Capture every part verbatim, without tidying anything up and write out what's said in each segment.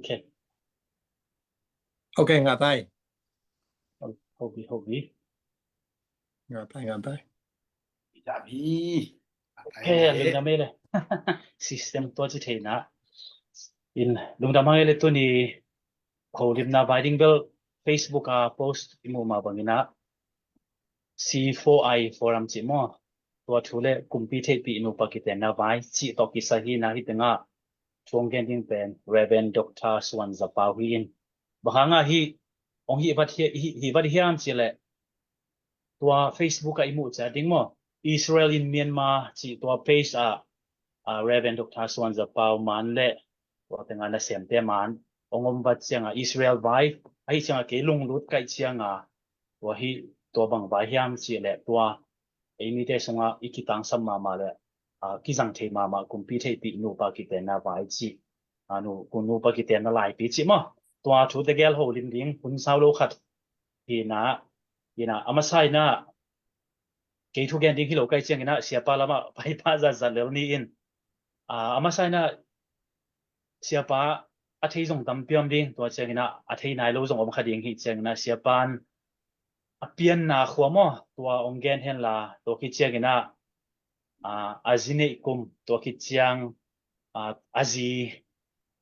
Okay. Okay, ngah tai. Hobi, hobi. Ngah tai, ngah tai. Ida bi. Okay, lungdam ei le. System tua ci thei na. In lungdam hang ei le, tuni holimna vai ding bel Facebook a post i muh mah bangin ah C four I Forum cih maw, tua thu le kumpi theihpih nupa kitenna vai cih tawh kisai hi na, hih tengah thu hong gen ding pen Reverend Doctor Suan Za Pau hi in. Bang hangah hih hong hih vat hi, hih, hih vat hiam cih leh, tua Facebook ah i muh ciat ding maw, Israel in Myanmar cih tua page ah, ah, Reverend Doctor Suan Za Pau man le tua tengah nasemte man hong om vat ciangah, Israel vai ahi ciangah kei lunglut kaih ciangah, tua hi, tua bang vai hiam cih leh, tua ei mite sungah i kitangsam mahmah le, ah, kizang thei mahmah kumpi theihpih nupa kitenna vai cih, ah, nu, kun nupa kitenna laipi cih maw. Tua thu tegel holim ding hun sau lo khat hi na, hi na, a masa in ah kei thu gen ding hi lo kaih ciangin ah siapa lamah pai pah zatzat lel ni in, ah, a masa in ah siapa a thei zong tampi om ding, tua ciangin ah a thei nai lo zong om kha ding hi ciangin ah siapa'n a pianna khua maw, tua hong gen hen la, tua khit ciangin ah, ah, a zi neih kum, tua khit ciang, ah, a zi,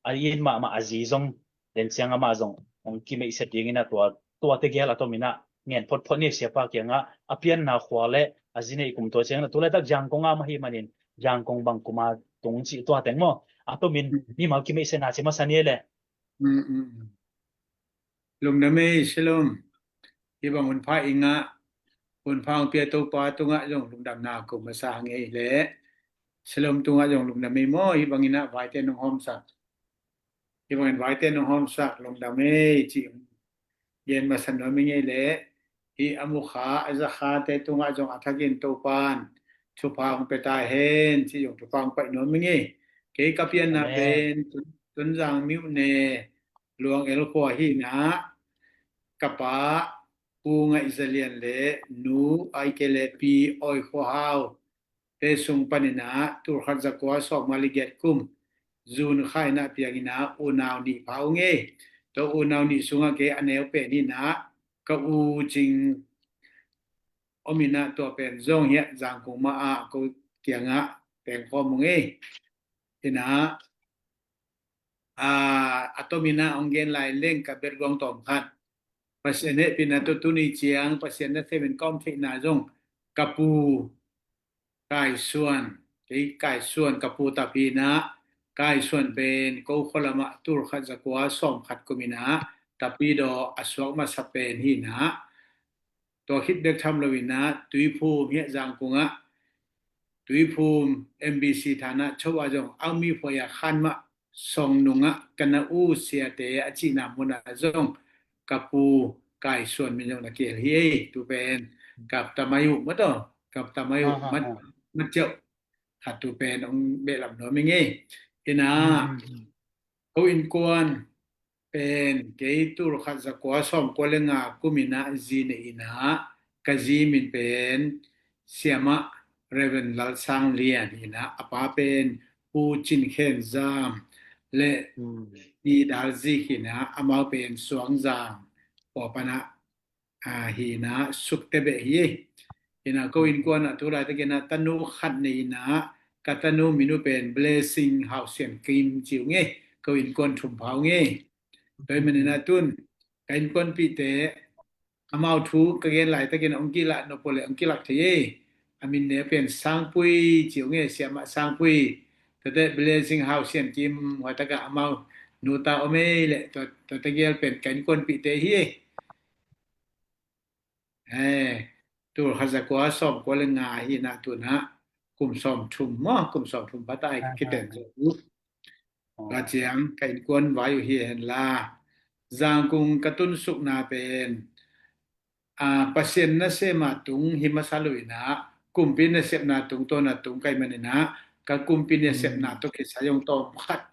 a in mahmah a zi zong, den ciang amah zong hong kimeihset dingin ah tua, tua tegel a tomin ah ngen photphot ni siapa kiangah, a pianna khua le a zi neih kum, tua ciangin ah tu laitak Zangkong ah mah hi manin Zangkong bang kum a tung cih tua teng maw, a tomin mimal kimeihsetna ci masa ni ei le. Mm, mm, mm. Lungdam ei, Shalom. Hih bang hunpha i ngah, hunpha hong pia Topa tungah zong lungdamna ko masa hang ei le. Shalom tungah zong lungdam ei maw, hih bangin ah vaite nong hawmsak. Hih bangin vaite nong hawmsak, lungdam ei cih gen masa nuam ing ei le. Hih a mukha, a zakhate tungah zong a thakin Topa'n thupha hong pia ta hen cih zong thupha hong pai nuam ing ei. Kei ka pianna pen Tun-, Tonzang Myone, Luang El khua hi na, ka pa Pu Ngaih Za Lian le nu Ai Ke le Pi Oi Khua Hau te sung panin ah tulkhat zakua sawmnga le giat kum June kha in ah piangin ah unau nih pha ung ei. Tua unau nih sungah kei a neu pen hi na, ka u Cing om in ah, tua pen zong hiah Zangkong mah ah ko kiangah tengkhawm ung ei. Hi na, ah, a tomin ah hong gen lai leng ka background tawm khat. Pasian hehpihna tawh tuni ciang Pasian nasem in ka om theihna zong ka pu Kai Suan, kei Kai Suan ka pu tap hi na, Kai Suan pen ko khua lamah tulkhat zakua sawmkhat kum in ah Tapidaw a suak masa pen hi na, tua khit bek tham lo in ah Tuiphum hiah Zangkong ah, Tuiphum M B C thana chauh ah zong a mi phuai a khan mah song nungah ka na u siate a cihna munah zong ka pu Kai Suan min zong na kihel hi ei. Tu pen kap tamai uh mataw, kap tamai uh mat, mat ciauh khat tu pen hong behlap nuam ing ei. Hi na, ko innkuan pen kei tulkhat zakua sawmkua le nga kum in ah zi nei in ah, ka zi min pen Siamah Reverend Lal Sang Lian hi na, a pa pen Pu Cin Khen Zam le Pi Dal Zik hi na, amau pen Suang Zam pua pan ah, ah, hi na, sukte beh hi. Hi na, ko innkuan ah tu laitakin ah tanu khat nei in ah, ka tanu min uh pen Blessing Hau Sian Kim ci ung ei. Ko innkuan thum pha ung ei. Tua hi manin ah tun ka innkuanpihte amau thu ka gen laitakin hong kilah nop uh leh hong kilak thei ei. A min ne pen Sangpui ci ung ei, Siamah Sangpui. Tuate Blessing Hau Sian Kim, huai takah amau nuta om ei leh, tua, tuate gel pen ka innkuanpihte hi ei. Eh, tulkhat zakua sawmkua le nga hi na, tu in ah kum sawmthum maw, kum sawmthum pha ta ei, kiten zo uh. Ka ciang ka innkuan vai uh hi hen la, Zangkong ka tunsukna pen, ah, Pasian nasem a tung hi masa lo in ah, kumpi nasepna tung, tua na tung ka hih manin ah, ka kumpi nasepna tawh kisai zong tawm khat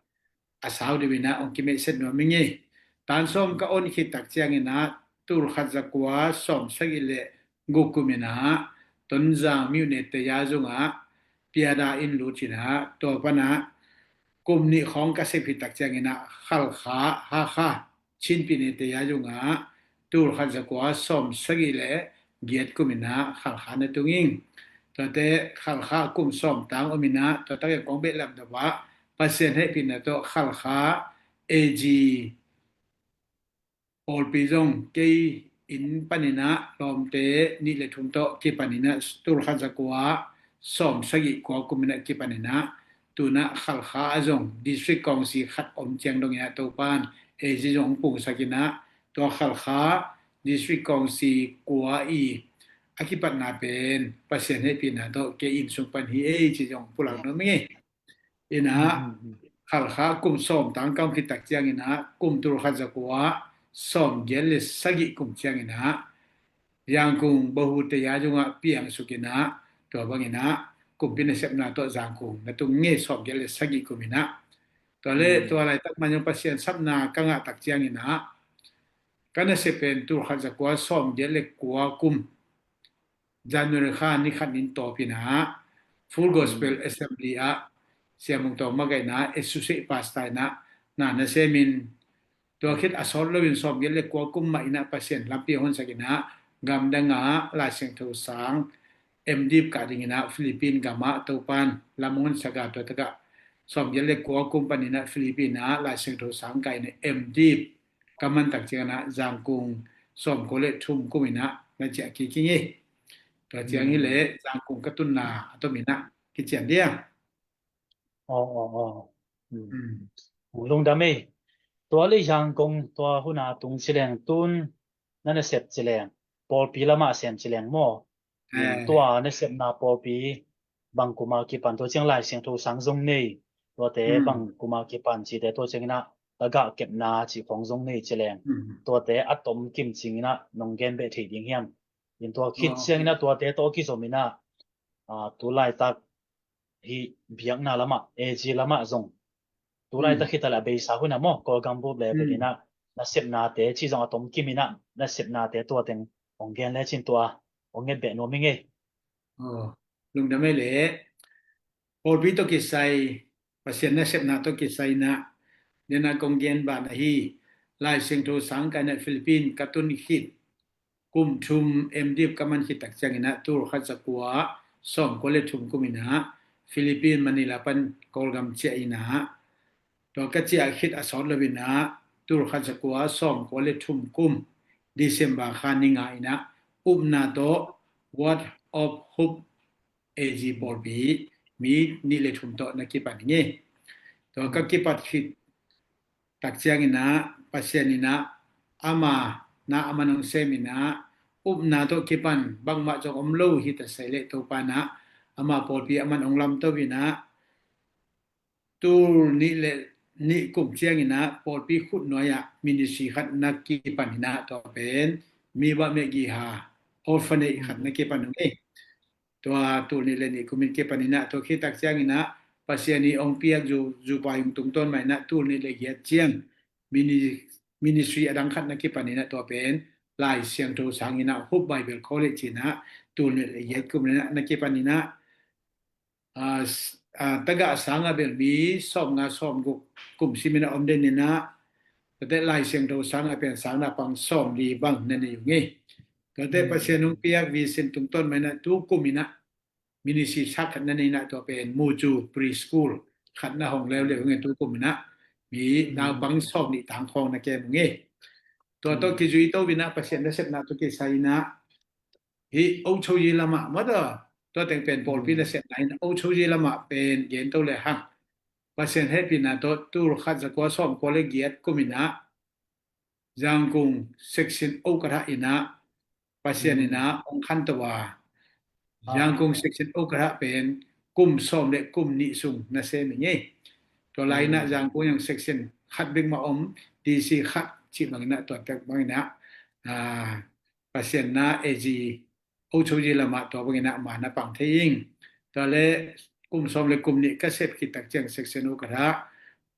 a sau deuh in ah hong kimeihset nuam ing ei. Tan sawm ka on khit tak ciangin ah tulkhat zakua sawmsagih le guk kum in ah Tonzang Myone Teya zung ah Pyada in lut in ah, tua pan ah kum nih khawng ka sep khit tak ciangin ah Khalkha, Hakha, Chin Pyine Tayar zong ah tul khat za kua sawm sagih le giat kum in ah Khalkha na tung ing. Tuate Khalkha kum sawm tang om in ah, tua tak in kong beh lam dawh ah Pasian hehpihna tawh Khalkha A G pawlpi zong kei inn panin ah lawmte nih le thum tawh kipanin ah tul khat za kua sawm sagih kua kum in ah kipanin ah, tu in ah Khalkha ah zong District Council khat om ciang dongin ah Topan A G zong hong pungsak in ah, tua Khalkha District Council kua i a kipatna pen Pasian hehpihna tawh kei inn sung pan hi ei ci zong pulak nuam ing. In ah Khalkha kum sawm tang ka om khit tak ciangin ah kum tul khat za kua sawm giat le sagih kum ciangin ah Yangon Bahu Tayar zong ah piangsuk in ah, tua bangin ah kumpi nasepna tawh Yangon na tung ing, sawm giat le sagih kum in ah. Tua le tua laitak man zong Pasian sapna ka ngah tak ciangin ah ka nasep pen tul khat za kua sawm giat le kua kum January kha ni khat ni in tawpin ah Full Gospel Assembly ah Sia Mung Tawng makaihna Associate Pastor in ah na na semin, tua khit a sawt loin sawm giat le kua kum mah in ah Pasian lampi hong honsak in ah gamdang ah Lai Siangtho sang M.Div kah dingin ah Philippine gam ah Topan lam hong honsak a, tua tak ah sawm giat le kua kum panin ah Philippine ah Lai Siangtho sang kah in ah M.Div ka man tak ciangin ah Yangon sawm kua le thum kum in ah na ciah kik ing ei. Tua ciang hi leh Yangon ka tunna a tom in ah kician dia. Aw, aw, aw. Lungdam ei. Tua le Yangon tua hun a tung ci leng, tun na nasep ci leng, pawlpi lamah sem ci leng maw? Tua nasepna pawlpi bang kum a kipan, tua ciang Lai Siangtho sang zong nei, tuate bang kum a kipan cite, tua ciangin ah tagah kepna cih khawng zong nei ci leng, tuate a tom kim ciangin ah nong gen beh thei ding hiam? In tua khit ciangin ah tuate tawh kizom in ah, tu laitak hih biakna lamah, A G lamah zong tu laitak hi ta leh a beisa hun ah maw, Kawlgam bup level in ah nasepnate cih zong a tom kim in ah nasepnate tua teng hong gen lecin tua hong nget beh nuam ing ei. Lungdam ei leh. Pawlpi tawh kisai, Pasian nasepna tawh kisai in ah, den a kong gen ban ahi, Lai Siangtho sang kah in ah Philippine ka tun khit kum thum M.Div ka man khit tak ciangin ah tul khat za kua sawm kua le thum kum in ah Philippine Manila pan Kawlgam ciah in ah, tua ka ciah khit a sawt loin ah tul khat za kua sawm kua le thum kum December kha ni nga in ah upna tawh Word of Hope A G pawlpi mi nih le thum tawh na kipan ing ei. Tua ka kipat khit tak ciangin ah Pasian in ah ama na a man hong sem in ah upna tawh kipan bangmah zong om lo hi ta sai leh Topan ah ama pawlpi a man hong lamto in ah tul nih le nih kum ciangin ah pawlpi khutnuai ah ministry khat na kipan in ah tua pen mi bawh meh giha orphanage khat na kipan ung ei. Tua tul nih le nih kum in kipan in ah tua khit tak ciangin ah Pasian i hong piak zu, zupa yung tungtawn mah in ah tul nih le giat ciang mini-, ministry a dang khat na kipan in ah tua pen Lai Siangtho sang in ah Hope Bible College in ah tul nih le giat kum in ah na kipan in ah tagah sang ah bel mi sawm nga sawm guk kum sim in ah om den in ah, tuate Lai Siangtho sang ah pen sang naupang sawm li bang na nei ung ei. Tuate Pasian hong piak vision tungtawn mah in ah tu kum in ah ministry sak khat na nei in ah tua pen Mucu Preschool khat na hong leuleu ung ei, tu kum in ah mi naupang sawm nih tang khawng na kem ung ei. Tua tawh kizui to in ah Pasian nasepna tawh kisai in ah hih Ocho Yi lamah maw, tua teng pen pawlpi nasepna in Ocho Yi lamah pen gen to le hang Pasian hehpihna tawh tul khat za kua sawm kua le giat kum in ah Yangon section Okatha in ah Pasian in ah hong khanto a, Yangon section Okatha pen kum sawm le kum nih sung na sem ing ei. Tua lai in ah Yangon zong section khat bek mah om, D C khat cih bang in ah tua tak bang in ah Pasian na A G Ocho Yi lamah tua bang in ah ma na pang thei ing. Tua le kum sawm le kum nih ka sep khit tak ciang section Okatha,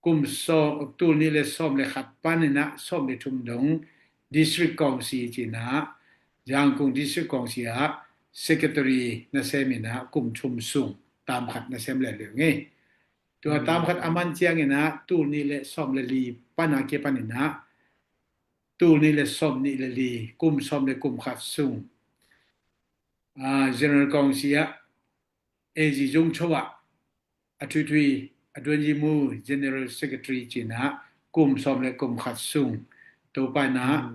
kum sawm, tul nih le sawm le khat pan in ah sawm le thum dong District Council ci in ah Yangon District Council ah secretary na sem in ah kum thum sung tam khat na sem leuleu ung ei. Tua tam khat a man ciangin ah tul nih le sawm le li pan a kipan in ah tul nih le sawm nih le li, kum sawm le kum khat sung, ah, General Council ah A G Zung Cho ah a thuithui a duan yi mu General Secretary ci-in ah kum sawm le kum khat sung Topa in ah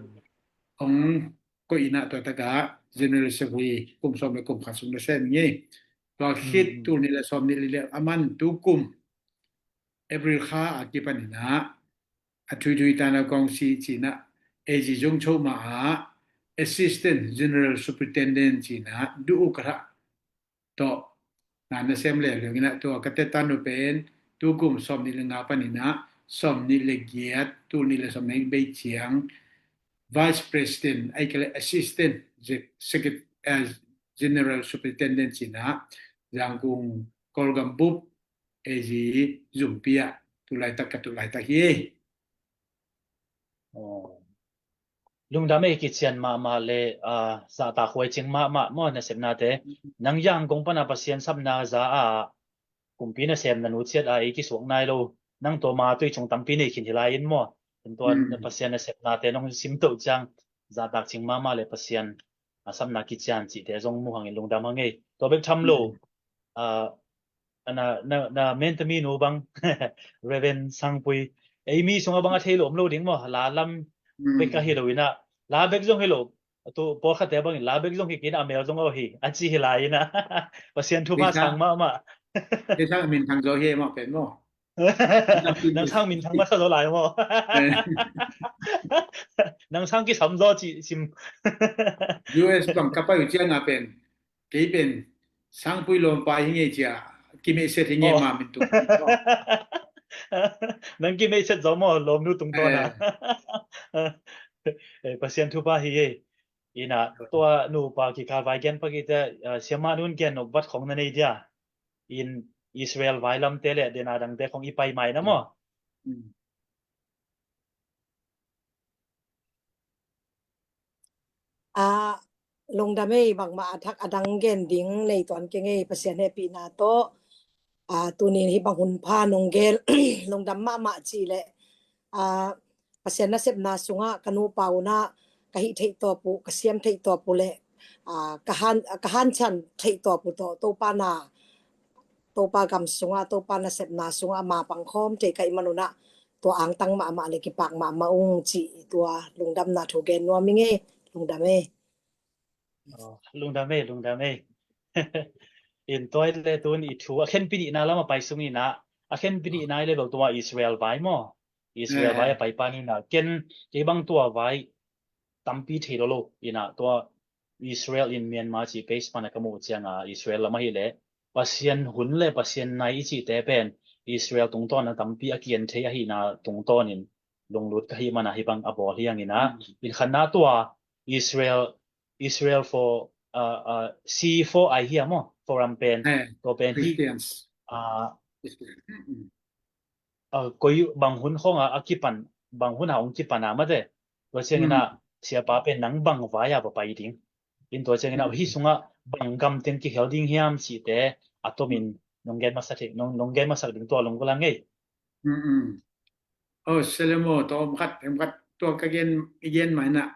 hong koih in ah tua tak ah General Secretary kum sawm le kum khat sung na sem hi. Tua khit tul nih le sawm nih le li a man tu kum April kha a kipan in ah a thuithui Tanau Council ci-in ah A G Zung Cho mah ah Assistant General Superintendent ci-in ah du u ka rah tawh na na sem le liang in ah tua ka teta nu pen tu kum sawm nih le nga pan in ah sawm nih le giat, tul nih le sawm nih bei ciang Vice President ai ka le Assistant Secretary, eh, General Superintendent ci-in ah Zangkung Kawlgam bup A G Zumpi ah tu laitak ka tu laitak hi. Aw. Lungdam ei, kician mahmah le, ah, zahtak huai cing mahmah maw nasepnate. Nang Yangon pana Pasian sapna za a kumpi nasem na nu ciat a ei kisuak nai lo. Nang tua ma tui cung tampi nei khin hi lai in maw. Tua Pasian nasepnate nong sim toh ciang zahtak cing mahmah le Pasian a sapna kician cihte zong mu hangin lungdam hang ei. Tua bek tham lo. Ah, na, na, na mentami nu bang Reverend Sangpui. Ei mi sungah bang a thei lo om lo ding maw. La lam bek a hi lo in ah. La bek zong hi lo. Tu pawlkhatte bangin la bek zong hi kei in a mel zong a hi. A ci hi lai in ah. Pasian thupha sang mahmah. Kei sang min thang zaw hi mah pen maw. Nang sang min thang masa zaw lai maw. Nang sang kisam zaw ci sim. U S bang ka pai uh ciang a pen kei pen Sangpui lawmpa hi ngei cia, kimei set hi ngei ma min tung. Nang kimei set zaw maw, lawmnu tungtawn a. Eh, Pasian thupha hi ei. In ah tua nupa kikal vai gen pakite, ah, siamah nun gen nop vat khong na nei dia. In Israel vai lamte le dena dangte khong i pai mai na maw. A, lungdam ei, bangmah a thak a dang gen ding nei tuan keng ei, Pasian hehpihna tawh. A, tunin hih bang hun pha nong gel lungdam mahmah cih leh, a, Pasian nasepna sungah ka nupa unah ka hih theih tawp uh, ka siam theih tawp uh le, a, ka han, ka hanciam theih tawp uh tawh Topa na, Topa gam sungah, Topa nasepna sungah ama pangkhawm thei ka hih man unah tua angtang mahmah le kipak mahmah ung cih tua lungdamna thu gen nuam ing ei. Lungdam ei. Aw, lungdam ei, lungdam ei. In tua le tun i thu a khenpi nihna lam a pai sung in ah, a khenpi nihna i le lo tua Israel vai maw. Israel vai a pai pan in ah ken kei bang tua vai tampi thei lo lo in ah tua Israel in Myanmar cih page pan a ka muh ciang a Israel lam ahih leh Pasian hun le Pasian nai i cihte pen Israel tungtawn a tampi a kian thei ahihna tungtawn in lunglut ka hih man a hih bang a bawl hi ang in ah. In khatna tua Israel, Israel for, uh, uh, C four I hi a maw, forum pen. Tua pen hi, uh, koi bang hun khong a, a kipan, bang hun a hong kipan a mate. Tua ciangin ah siapa pen nang bang vai a va pai ding. In tua ciangin ah hih sungah bang gam teng kihel ding hiam cihte a tomin nong gen masak, nong, nong gen masak ding tua lungkul a ngei. Aw, Selemo, tua om khat, om khat, tua ka gen, i gen mai na,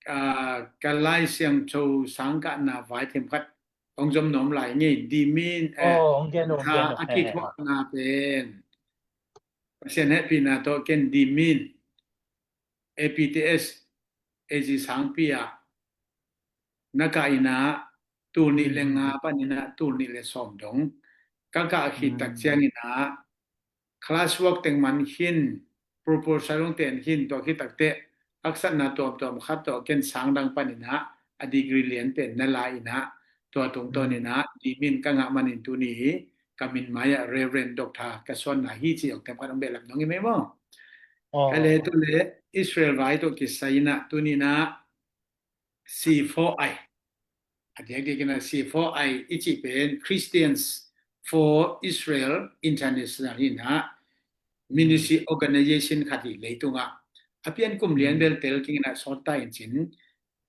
ah, ka Lai Siangtho sangkahna vai themkhat hong zom nuam lai ngei, dimin, eh, hong gen uh, hong gen uh, a kithuahna pen Pasian hehpihna tawh ken dimin A P T S A G sangpi ah na kah in ah tul nih le nga pan in ah tul nih le sawm dong ka kah khit tak ciangin ah class work teng man khin, proposal hong ten khin, tua khit takteh haksatna tuamtuam khat tawh ken sang dang pan in ah a degree lian pen na la in ah tua tungtawn in ah dimin ka ngah manin tuni ka min mai ah Reverend Doctor ka suanna hi ci hong tem khat hong behlap nong i mai maw. Ka le tu le Israel vai tawh kisai in ah tuni in ah C four I. A diakdiak in ah C four I i cih pen Christians for Israel International hi in ah ministry organization khat hi leitungah. A pian kum lian bel tel keng in ah sawt ta in cin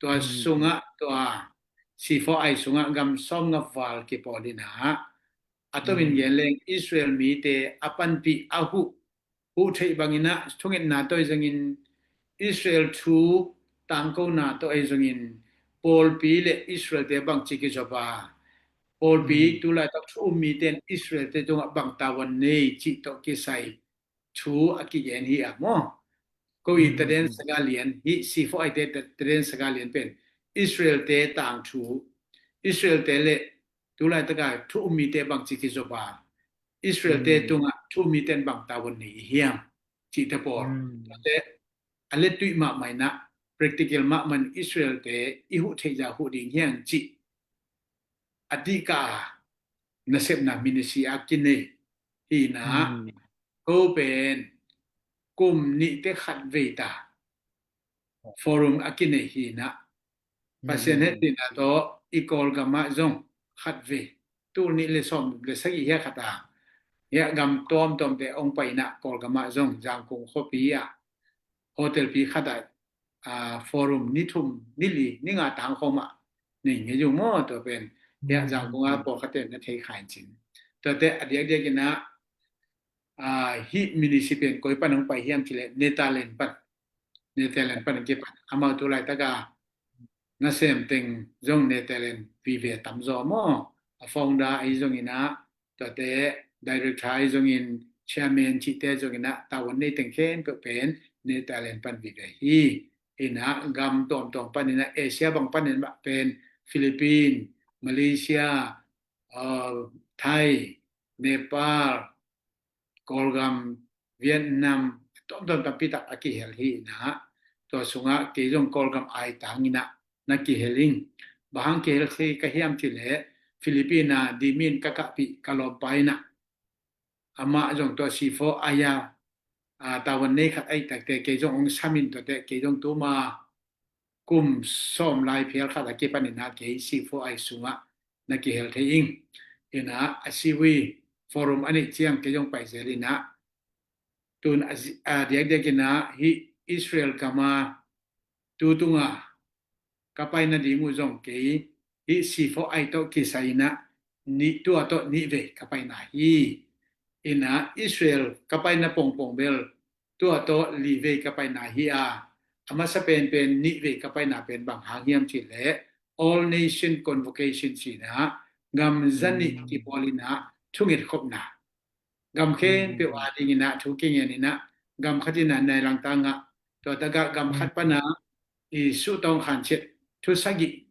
tua sungah tua C four I sungah gam sawm nga val kipawl in ah A tomin gen leng Israel mite a panpih a huh, huh theih bangin ah thungetna tawh ahi zongin, Israel thu tangkona tawh ahi zongin, pawlpi le Israelte bangci kizop a, pawlpi tulaitak thu um mite in Israelte tungah bang tavuan nei cih tawh kisai thu a kigen hi a maw. Ko i taden sagalian hi, C four I te taden sagalian pen Israelte tangthu, Israelte le tulaitaka thu um mite bangci kizop a, Israelte tungah thu um mite in bang tavuan nei i hiam cihte pawl. Tate a lettuih mahmah inah, practical mahmah in Israelte i huh theihza huh ding hiam cih a dihka a nasepna ministry a kinei hi inah, ko pen kum nihte khatvei ta forum a kinei hi inah, Pasian hehpihna tawh i Kawlgam ah zong khatvei, tul nih le sawm le sagih hiah khat a, hiah gam tuamtuamte hong pai inah Kawlgam ah zong Zangkung khuapi ah hotelpi khat ah, ah, forum ni thum, ni li, ni nga tang khawng mah nei ngei zong maw. Tua pen hiah Zangkung ah pawlkhatte na thei kha in cin. Tuate a diakdiak inah, ah, hih ministry pen koi pan hong pai hiam cih leh Netherlands pan, Netherlands pan hong kipan. Amau tulaitaka nasem teng zong Netherlands vive tamzaw maw. A founder ahi zong inah, tuate director ahi zongin, chairman cihte zong inah, tavuan nei teng khempeuh pen Netherlands pan vive hi. Inah gam tuamtuam pan inah, Asia bang pan inah pen Philippines, Malaysia, uh, Thai, Nepal, Kawlgam, Vietnam, tuamtuam tampi tak a kihel hi inah, tua sungah kei zong Kawlgam aitang inah na kihel ing. Bang hang kihel thei ka hiam cih leh Philippines a dimin ka kahpih ka lawmpa inah, amah zong tua C four I a, ah, tavuan nei khat ahi takte kei zong hong samin tuate kei zong tuma kum sawm lai phial khat a kipan inah kei C four I sungah na kihel thei ing. Inah a siwi forum a neih ciang kei zong pai zel inah, tun a zi-, a diakdiak inah hih Israel gam a tu tunga ka pai nading uh zong kei hih C four I tawh kisai inah nih, tua tawh nihvei ka paina hi. Inah Israel ka paina pongpong bel tua tawh livei ka paina hi a, a masa penpen nihvei ka paina pen bang hang hiam cih leh All Nation Convocation ci inah gam zanih kibawl inah thunget khopna, gam khempeuh a ding inah thu kingen inah, gam khat inah nai langtang ah, tua takah gam khat pana i suhtawng khan ciat thu sagih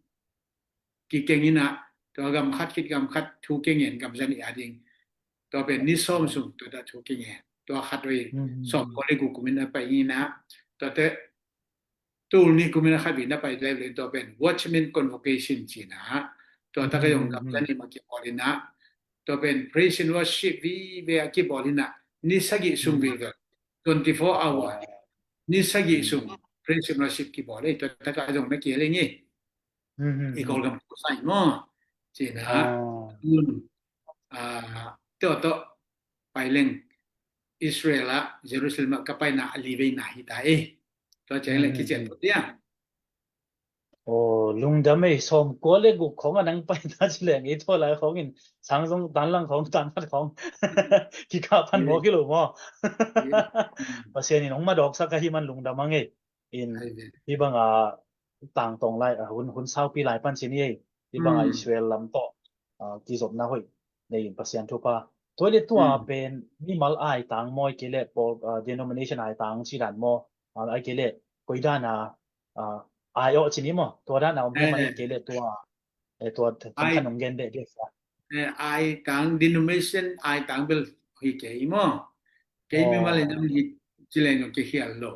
kikeng inah, tua gam khat khit gam khat thu kingen gam zanih a ding. Tua pen ni sawm sung tua dah thu kingen. Tua khat vei sawm kua le guk kumin a pai inah, tuate tul nih kumin a khat vei na pai leh leh tua pen Watchman Convocation ci inah, tua takah zong gam zanih mah kibawl inah, tua pen praise and worship vive a kibawl inah, ni sagih sung vilvel, twenty four hour, ni sagih sung praise and worship kibawl ei, tua takah zong na kihel ing ei. I Kawlgam kusai maw. Ci inah, ah, tua tawh pai leng Israel ah Jerusalem ah ka paina a liveina hi ta ei. Tua ciang leng kician phot dia. Aw, lungdam ei, sawm kua le guk khawng a nang paina ci leng ei, tua lai khawng in sang zong tan lang khawng, tan khat khawng kikah pan mawk hi lo maw. Pasian in hong madawksak ahi man lungdam ang ei. In hih banga tangtawng lai, ah, hun, hun saupi lai pan ci ni ei. Hih banga Israel lam tawh, ah, kizopna hoih nei in Pasian thupha. Tua le tua pen mimal aitang maw, ahih kei leh pawl, ah, denomination aitang ci dan maw, ah, ahih kei leh koi dana, ah, ai awh ci ni maw, tua dana om hiam, ahih kei leh tua, eh, tua than khan hong gen deh deh sa. Eh, aitang, denomination aitang bel hi kei maw. Kei mimal in om hi ci leng zong kikhial lo.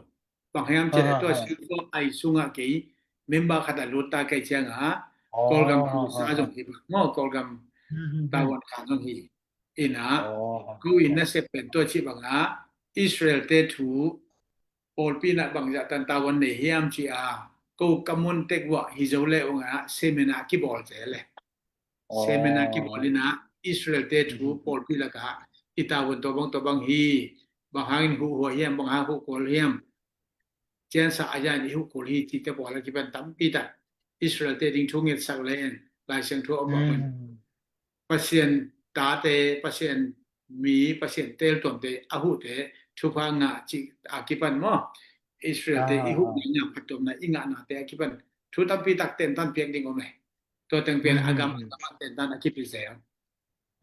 Bang hiam cih leh tua C four I sungah kei member khat a lut ta kei ciangah Kawlgam khusa zong hi bang maw, Kawlgam tavuan khan zong hi. Inah ko in nasep pen tua cih bangah Israel te thu pawlpi inah bangzah tan tavuan nei hiam ci a, ko ka mun tek uah hi zo le ungah seminar kibawl zel le. Seminar kibawl inah Israel te thu pawlpi lakah i tavuan tua bang tua bang hi, bang hangin huhua hiam, bang hang huhkual hiam, ciansa a yan i huhkual hi cihte pawl a kipan tampi tak Israel te ding thu ngetsak le en, Lai Siangtho a om bang pen Pasian tate, Pasian mi, Pasian teeltuamte a huhte thupha ngah cih a kipan maw, Israel-te i huh ngah, phattuamna i ngahnate a kipan thu tampi tak tentan piak ding om e. Tua teng pen a gam a gam a tentan a kipi zel.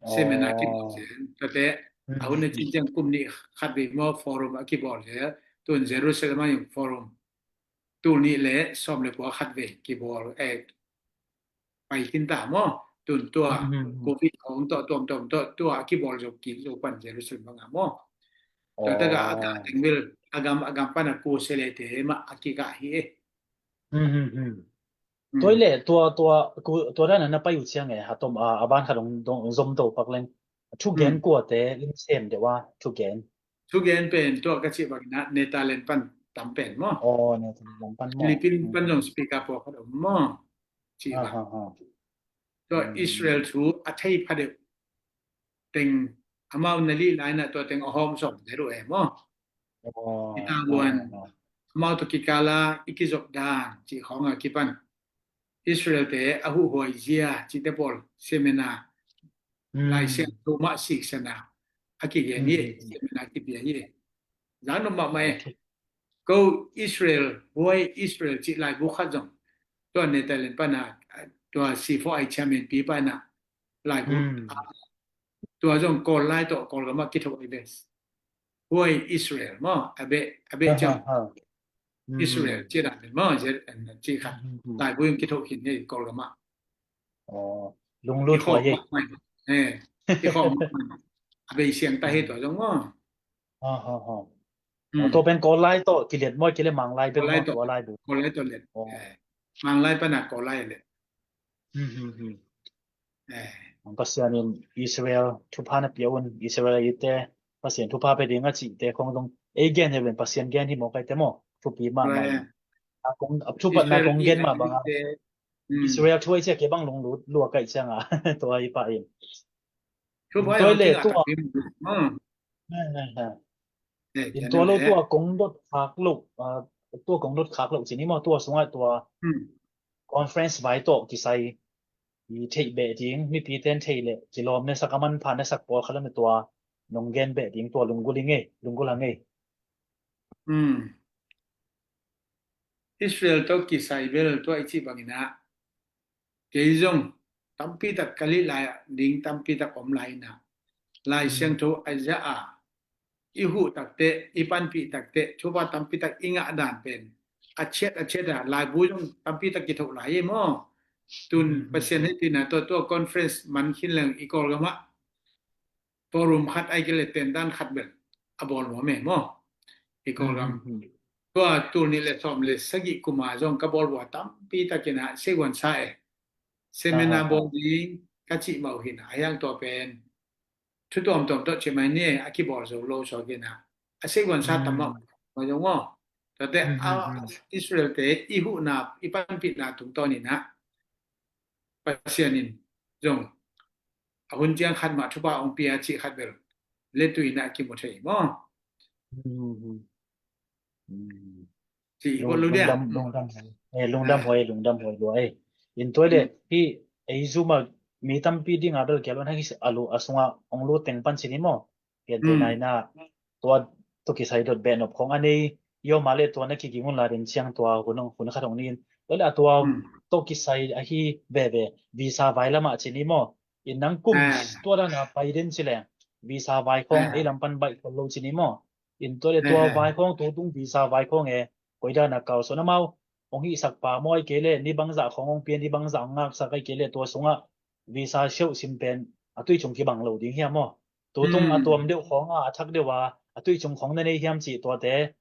Seminar a kibawl zel. Tuate a hun a cincian kum nih khat vei maw forum a kibawl zel. Tun Jerusalem a yung forum tul nih le sawm le kua khat vei kibawl, eh, pai khin ta maw. Tun tua covid hong tawh tuamtuam tawh tua a kibawl zo kik zo pan Jerusalem banga maw. Tua taka a gah teng bel a gam a gam pan a kuselete mah a kikah hi e. Tua i le tua tua ku- tua dan a na pai uh ciang e, hatom a a ban khat hong dong- hong zom to pak leng. Thugen kuate in sem deuh a thugen. Thugen pen tua ka cih bangin ah Netherlands pan tam pen maw. Aw, Netherlands pan maw. Philippines pan zong speaker pawlkhat om maw. Cih bang. Tua Israel thu a thei phadeuh teng amau na lih lai na tua teng a hawm sawm deuh e maw. Itabuan amau tawh kikala i kizop dan cih khawng a kipan Israel-te a huhhuai zia cihte pawl seminar, Lai Siangtho mah siksana a kigen hi. Seminar kipia hi. Zan om mahmah e. Ko Israel, huai Israel cih laibu khat zong tua Netherlands pana tua C four I chairman pi pana laibu tua zong Kawl lai tawh Kawlgam ah kitho i bes. Huai Israel maw, a beh a beh ciang Israel cih dan maw, cih khat laibu in kitho khin hi Kawlgam ah. Lunglut huai hi. Eh, i khawm a bei siang ta hi tua zong maw. Tua pen Kawl lai tawh kiliat maw, kiliat Mang lai pen maw tua laibu. Kawl lai tawh liat. Mang lai pana Kawl lai liat. Pasian in Israel thupha na pia un, Israel ite Pasian thupha pe ding a cihte khong zong ei gen hi ven, Pasian gen hi maw kaite maw, thupi mahmah. A kong a thupatna kong gen mah banga Israel thu ei cia kei bang lunglut lua kaih cianga tua hi pah in. Tua le tua in tua lo tua kong dot khak lo, tua kong dot khak lo cini maw, tua sungah tua conference vai tawh kisai i theih beh ding, mipi ten theih leh kilawm nesak a manpha nesak pawlkhat lam tua nong gen beh ding tua lunggulh i ngei, lunggulh a ngei. Israel tawh kisai bel tua i cih bangin ah kei zong tampi tak ka lih lai ah ding tampi tak om lai in ah Lai Siangtho a za a i huh takte, i panpih takte, thupha tampi tak i ngah dan pen a chiat a chiat a laibu zong tampi tak kithoh lai e maw. Tun Pasian hehpihna tua tua conference man khin leng i Kawlgam ah forum khat ai kei le tendan khat bel a bawl nuam e maw. I Kawlgam tua tul nih le sawm le sagih kuma zong ka bawl bua tampi tak in ah seiguan sa e. Seminar bawl ding ka cih mah uh hi in ah a hiang tua pen thu tuamtuam tawh cih mai ni a kibawl zo lo suak in ah a seiguan sa tam mah ma zong maw. Tuate a Israel-te i huhna i panpihna tungtawn in ah Pasian in zong a hun ciang khat mah thupha hong pia cih khat bel letui in ah kimu thei maw. Cih i bawl lo dia. Lungdam, lungdam huai, lungdam huai lua e. In tua le hi ei Zoom a mi tampi dinga bel kial on hang hi a lu a sunga hong lut teng pan cini maw. Pian te nai na tua tua kisai dot beh nop khong a nei i om a le tua na kiging un la den ciang tua hun hong hun khat hong ni in. Tua le a tua tua kisai ahi veve visa vai lamah cini maw. In nang kum tua dana pai den ci leng visa vai khong ei lam pan baih khol lo cini maw. In tua le tua vai khong tu tung visa vai khong e koi dana kalsuan amau hong hihsak pa maw, ai kei le ni bangzah khong hong pia, ni bangzah hong ngaksak ai kei le tua sungah visa siauh sim pen a tui cung kibang lo ding hiam maw. Tu tung a tuam deuh khong a a thak deuh a a tui cung khong na nei hiam cih tuate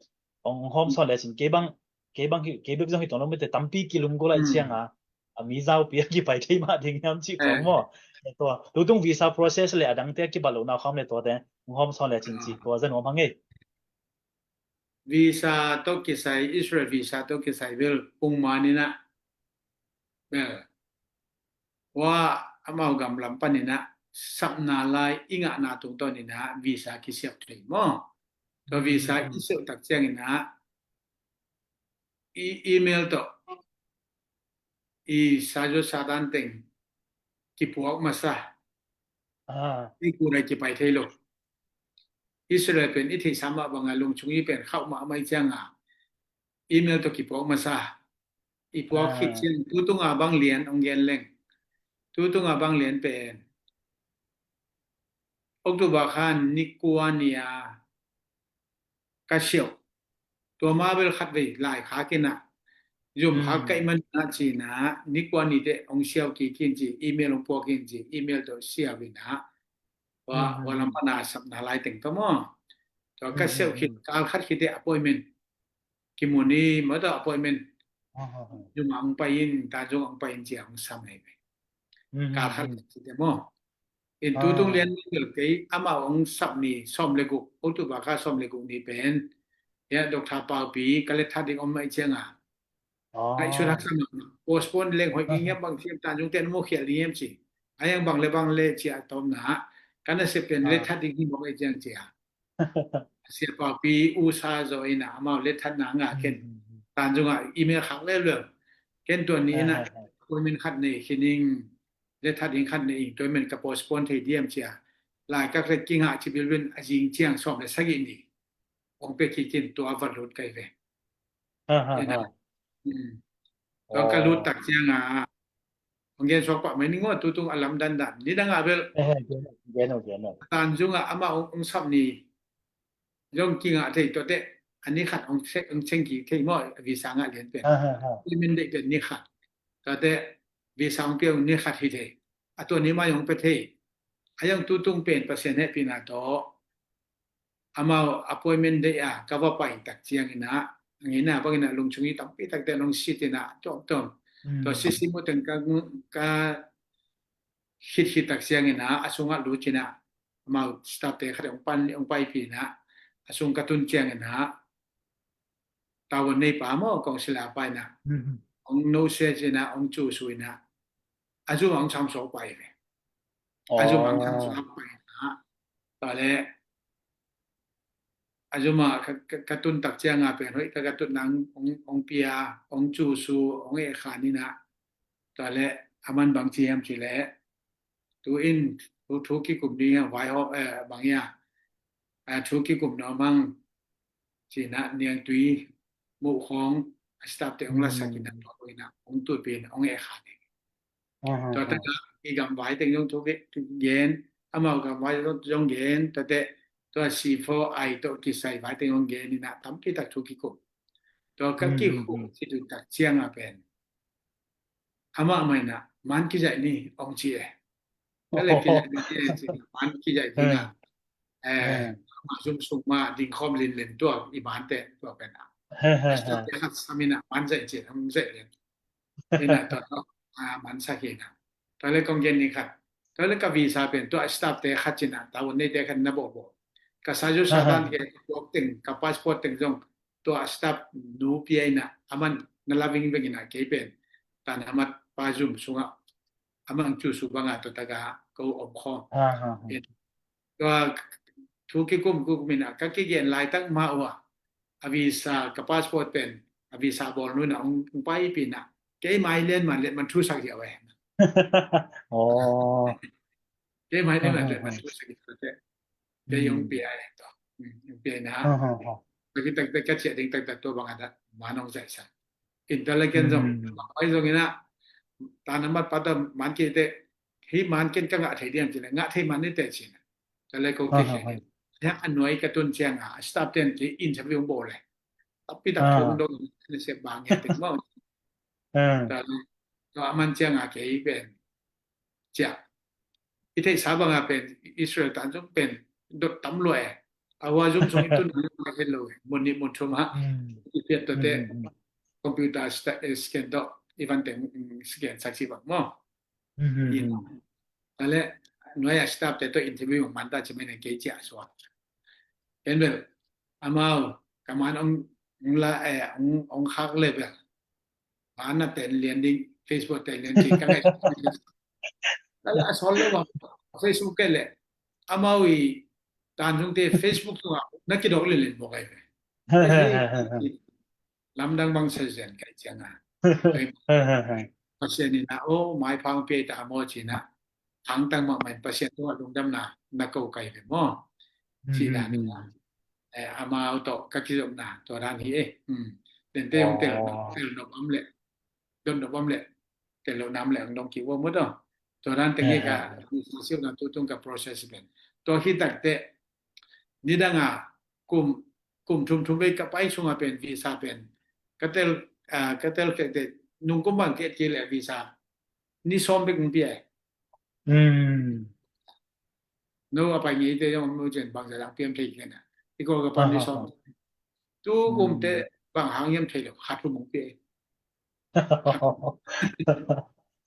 hong hawm sawn le cin kei bang kei bang kei bek zong hi tuan lo mite tampi kilunggulh ai cianga a mi zaupi a kipai thei mah ding hiam cih khong maw. Tua tu tung visa process le a dangte a kibat lohna khawm le tuate hong hawm sawn le cin cih tua zan om hang ei. Visa tawh kisai, Israel visa tawh kisai bel pungman in ah bel hua amau gam lam pan in ah sapna lai i ngahna tungtawn in ah visa kisiap thei maw. Tua visa i siauh tak ciangin ah i email tawh i sazo sadan teng kipuak masa. Ei kurai kipai thei lo. Israel pen i theihsa mah banga lungchung i pen khauh mahmah i cianga email tawh kipuak masa. I puak khit ciang tutunga bang lian hong gen leng. Tutunga bang lian pen October kha ni kua ni a ka siau. Tua ma bel khat vei lai kha kina zum kha kaih man na cina ni kua ni te hong siau kikin ci, email hong puakin ci, email tawh siau ina. Wa wa lam pana sapna lai teng tawh maw. Tua ka siau khit kal khat khit te appointment kimu ni maw, tua appointment. Zum ang pai in, ta zum ang pai in cia ang sam hei. Kal khat khit te maw. In tutung lian ni ngel kei amau ang sap ni sawm le guk, October kha sawm le guk ni pen. Ya Doctor Paupi ka let that ding om mai cianga. Ai sudah sama postpone leng hoih ding hiam, bang thiam tan zung ten mu khial ding hiam ci. Ai ang bang le bang le cia tom na. Kana se pen let that ding hi mok ai ciang cia. Sia Paupi usa zo ina amau let that na nga ken. Tan zung a email khak le le. Ken tua ni ina appointment khat nei khining, let that ding khat nei ing, tua men ka postpone thei diam cia. Lai ka klet kinga ci bilbin a zing ciang sawm le sagih ni. Ong pe kikin tua va lut kai ve. Ina. Tua ka lut tak cianga ong gen suak pah mai ning maw, tutung a lam dandan ni danga bel. Tan zunga ama ong sap ni zong kinga thei tuate. Ani khat ong cheng ki thei maw, visa nga lian pen. Imen dei pen ni khat. Tuate visa ong pia ong ni khat hi thei. A tua ni mai ong pe thei. A zong tutung pen Pasian hehpina tawh amau appointment dei a ka va pai tak ciangina, ngina bangina lungchungi tampi takte nong sitina tuamtuam. Tua sisi mu teng ka, ka khit khit tak ciangina a sungah lutina amau staff te khat ong pan ong paipina a sung ka tun ciangina tawon nei pa maw kong sila paina ong no se cina ong cu suina a zu ong sam so pai ve. A zu ong sam so pai na. Tale a zuma ka tun tak cianga pen hoih ka ka tun nang ong pia ong cu su ong e kha nina. Tuale a man bang ci hiam ci le tu in thu kikum ding a vai ho bang ia thu kikum no mang cina niang tui muh khong a staff te ong la sakina tua ina ong tut pin ong e kha ding. Tua taka i gam vai teng zong thu gen amau gam vai zong gen tuate tua sifo ai to kisai vai teng zong gen ina tampi tak thu kikum. Tua ka kikum ci tu tak cianga pen amah maina man kizaih ni ong ci e. Ka le kizaih ni ci man kizaih ni na. Eh, ma sum sum ma ding khom lin len tua i man te tua pen a. Asta te khat samina man zaih ci ong zaih len. Ina tua a man sa kina. Tua le kong gen ni khat. Tua le ka visa pen tua staff te khat cina tawon nei te khat na bo bo. Ka sa zu sa dan ke ka teng ka passport teng zong tua staff nu pia ina aman na la ving ving ina kei pen. Tan amat pa zum sunga amang cu su banga tua taka ko om khom. Tua thu kikum kikum ina ka kigen laitak ma ua a visa ka passport pen a visa bawl nu ina ong paipina kei mai lian man lian man thu sak hiau e. Kei mai lian man lian man thu sak hiau te. Kei ong pia e to. Ong pia ina. Ka kitak te ka cia ding tak tak tua banga da man ong zai sa. Inta le ken zong bang pai zong ina. Tan amat pata man kei te hi man ken ka ngah thei diam cina ngah thei man ni te cina. Tale ko ke ke. Ya anuai ka tun cianga staff ten ki interview bo le. Tapi tak thong dong ni se bang ya te mo. Tale to aman cianga ke i pen cia. I theihsa banga pen Israel tan zong pen dot tam lo e. Awa zum song i tun ma hello e. Mun ni mun thum ha. I piat to te computer scan to i van teng scan sak si bang mo. Ina. Tale nuai a staff te to interview man ta ci mai ne kei cia suak. Ken bel amau kaman ong la e ong khak le bel. Mana ten lian ding Facebook ten lian ding ka le. Tale a sol le bang Facebook ke le amau i tan zung te Facebook tunga na kidok le le bok ai. Lamdang bang sa zen kai cianga. Pasian ina o mai phang pe ta mo cina. angtang mahmah in Pasian tungah lungdamna na ko kai ve maw? Cih dan in, eh, amau tawh ka kizopna tua dan hi e. Tente hong tel, tel nop om leh, dot nop om leh, tel lo nam leh ang dong ki uam ut aw. Tua dan tengte ka, visa silna tutung ka process pen. Tua hi takteh, nidanga kum, kum thum thum vei ka pai sunga pen visa pen ka tel, ah, ka tel kek te, nung kum bang ke et kei leh visa ni sawm bek hong pia e. No a pai ngeite zong mu cen bangza dang piam thei kena. I kol ka pan ni sawm. Tu kumte bang hang hiam thei lo, khat hum hong pia e.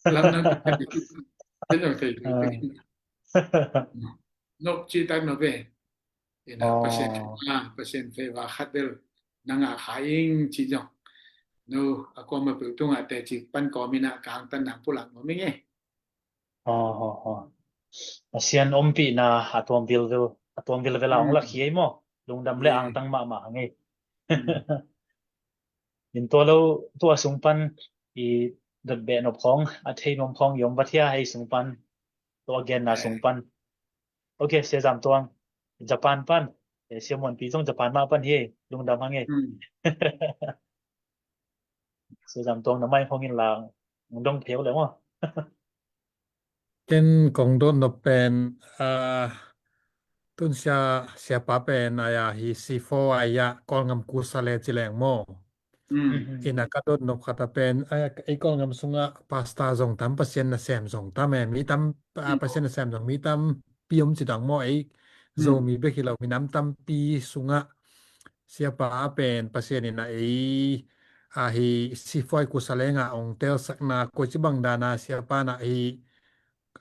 Lam nang ka thei, thei lo thei lo. Nok ci tak nok e. Ina Pasian, ah, Pasian feva khat bel nang a kha ing ci zong. No a kuama peuh tungah teci pan kawm ina ka angtan nang pulak nuam ing e. Pasian ompihna a tuam vilvel, a tuam vilvel a hong lak hi ei maw? Lungdam le angtang mahmah hang ei. In tua lo, tua sung pan i dot beh nop khawng, a thei nuam khawng i om vat hia ei sung pan, tua genna sung pan. Ok, Sia Zam Tuang, Japan pan, eh, Sia Muan Pi zong Japan mah pan hi ei, lungdam hang ei. Sia Zam Tuang na mai hong in lang dong pheu le maw? Ken kong dot nop pen, ah, tun sia, siapa pen aya hi C four I a Kawlngam kusa le ci leng maw? Ina ka dot nop khat a pen, aya, ei Kawlngam sunga pasta zong tam, Pasian nasem zong tam e, mi tam, ah, Pasian nasem zong mi tam pi om ci dang maw, ei Zomi bek hi lo, minam tampi sunga siapa a pen Pasian ina ei, a hi C four I kusa lenga ong telsakna, koici bang dana siapa na hi,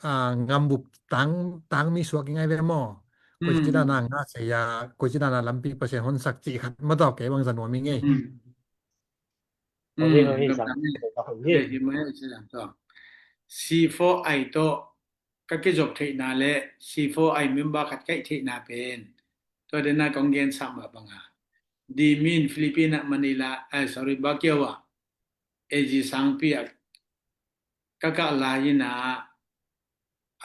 a, ngambup tang, tang mi suak i ngai ve maw? Koici dana nga seia, koici dana lampi Pasian honsak ci khat ma tawh kei bang za nuam i ngei. C four I tawh ka kizop theihna le C four I member khat kaih theihna pen tua dena kong gensa mah banga, di min Philippine ah Manila, eh, sorry, Baguio ah A G Sangpi ah ka kah lai ina,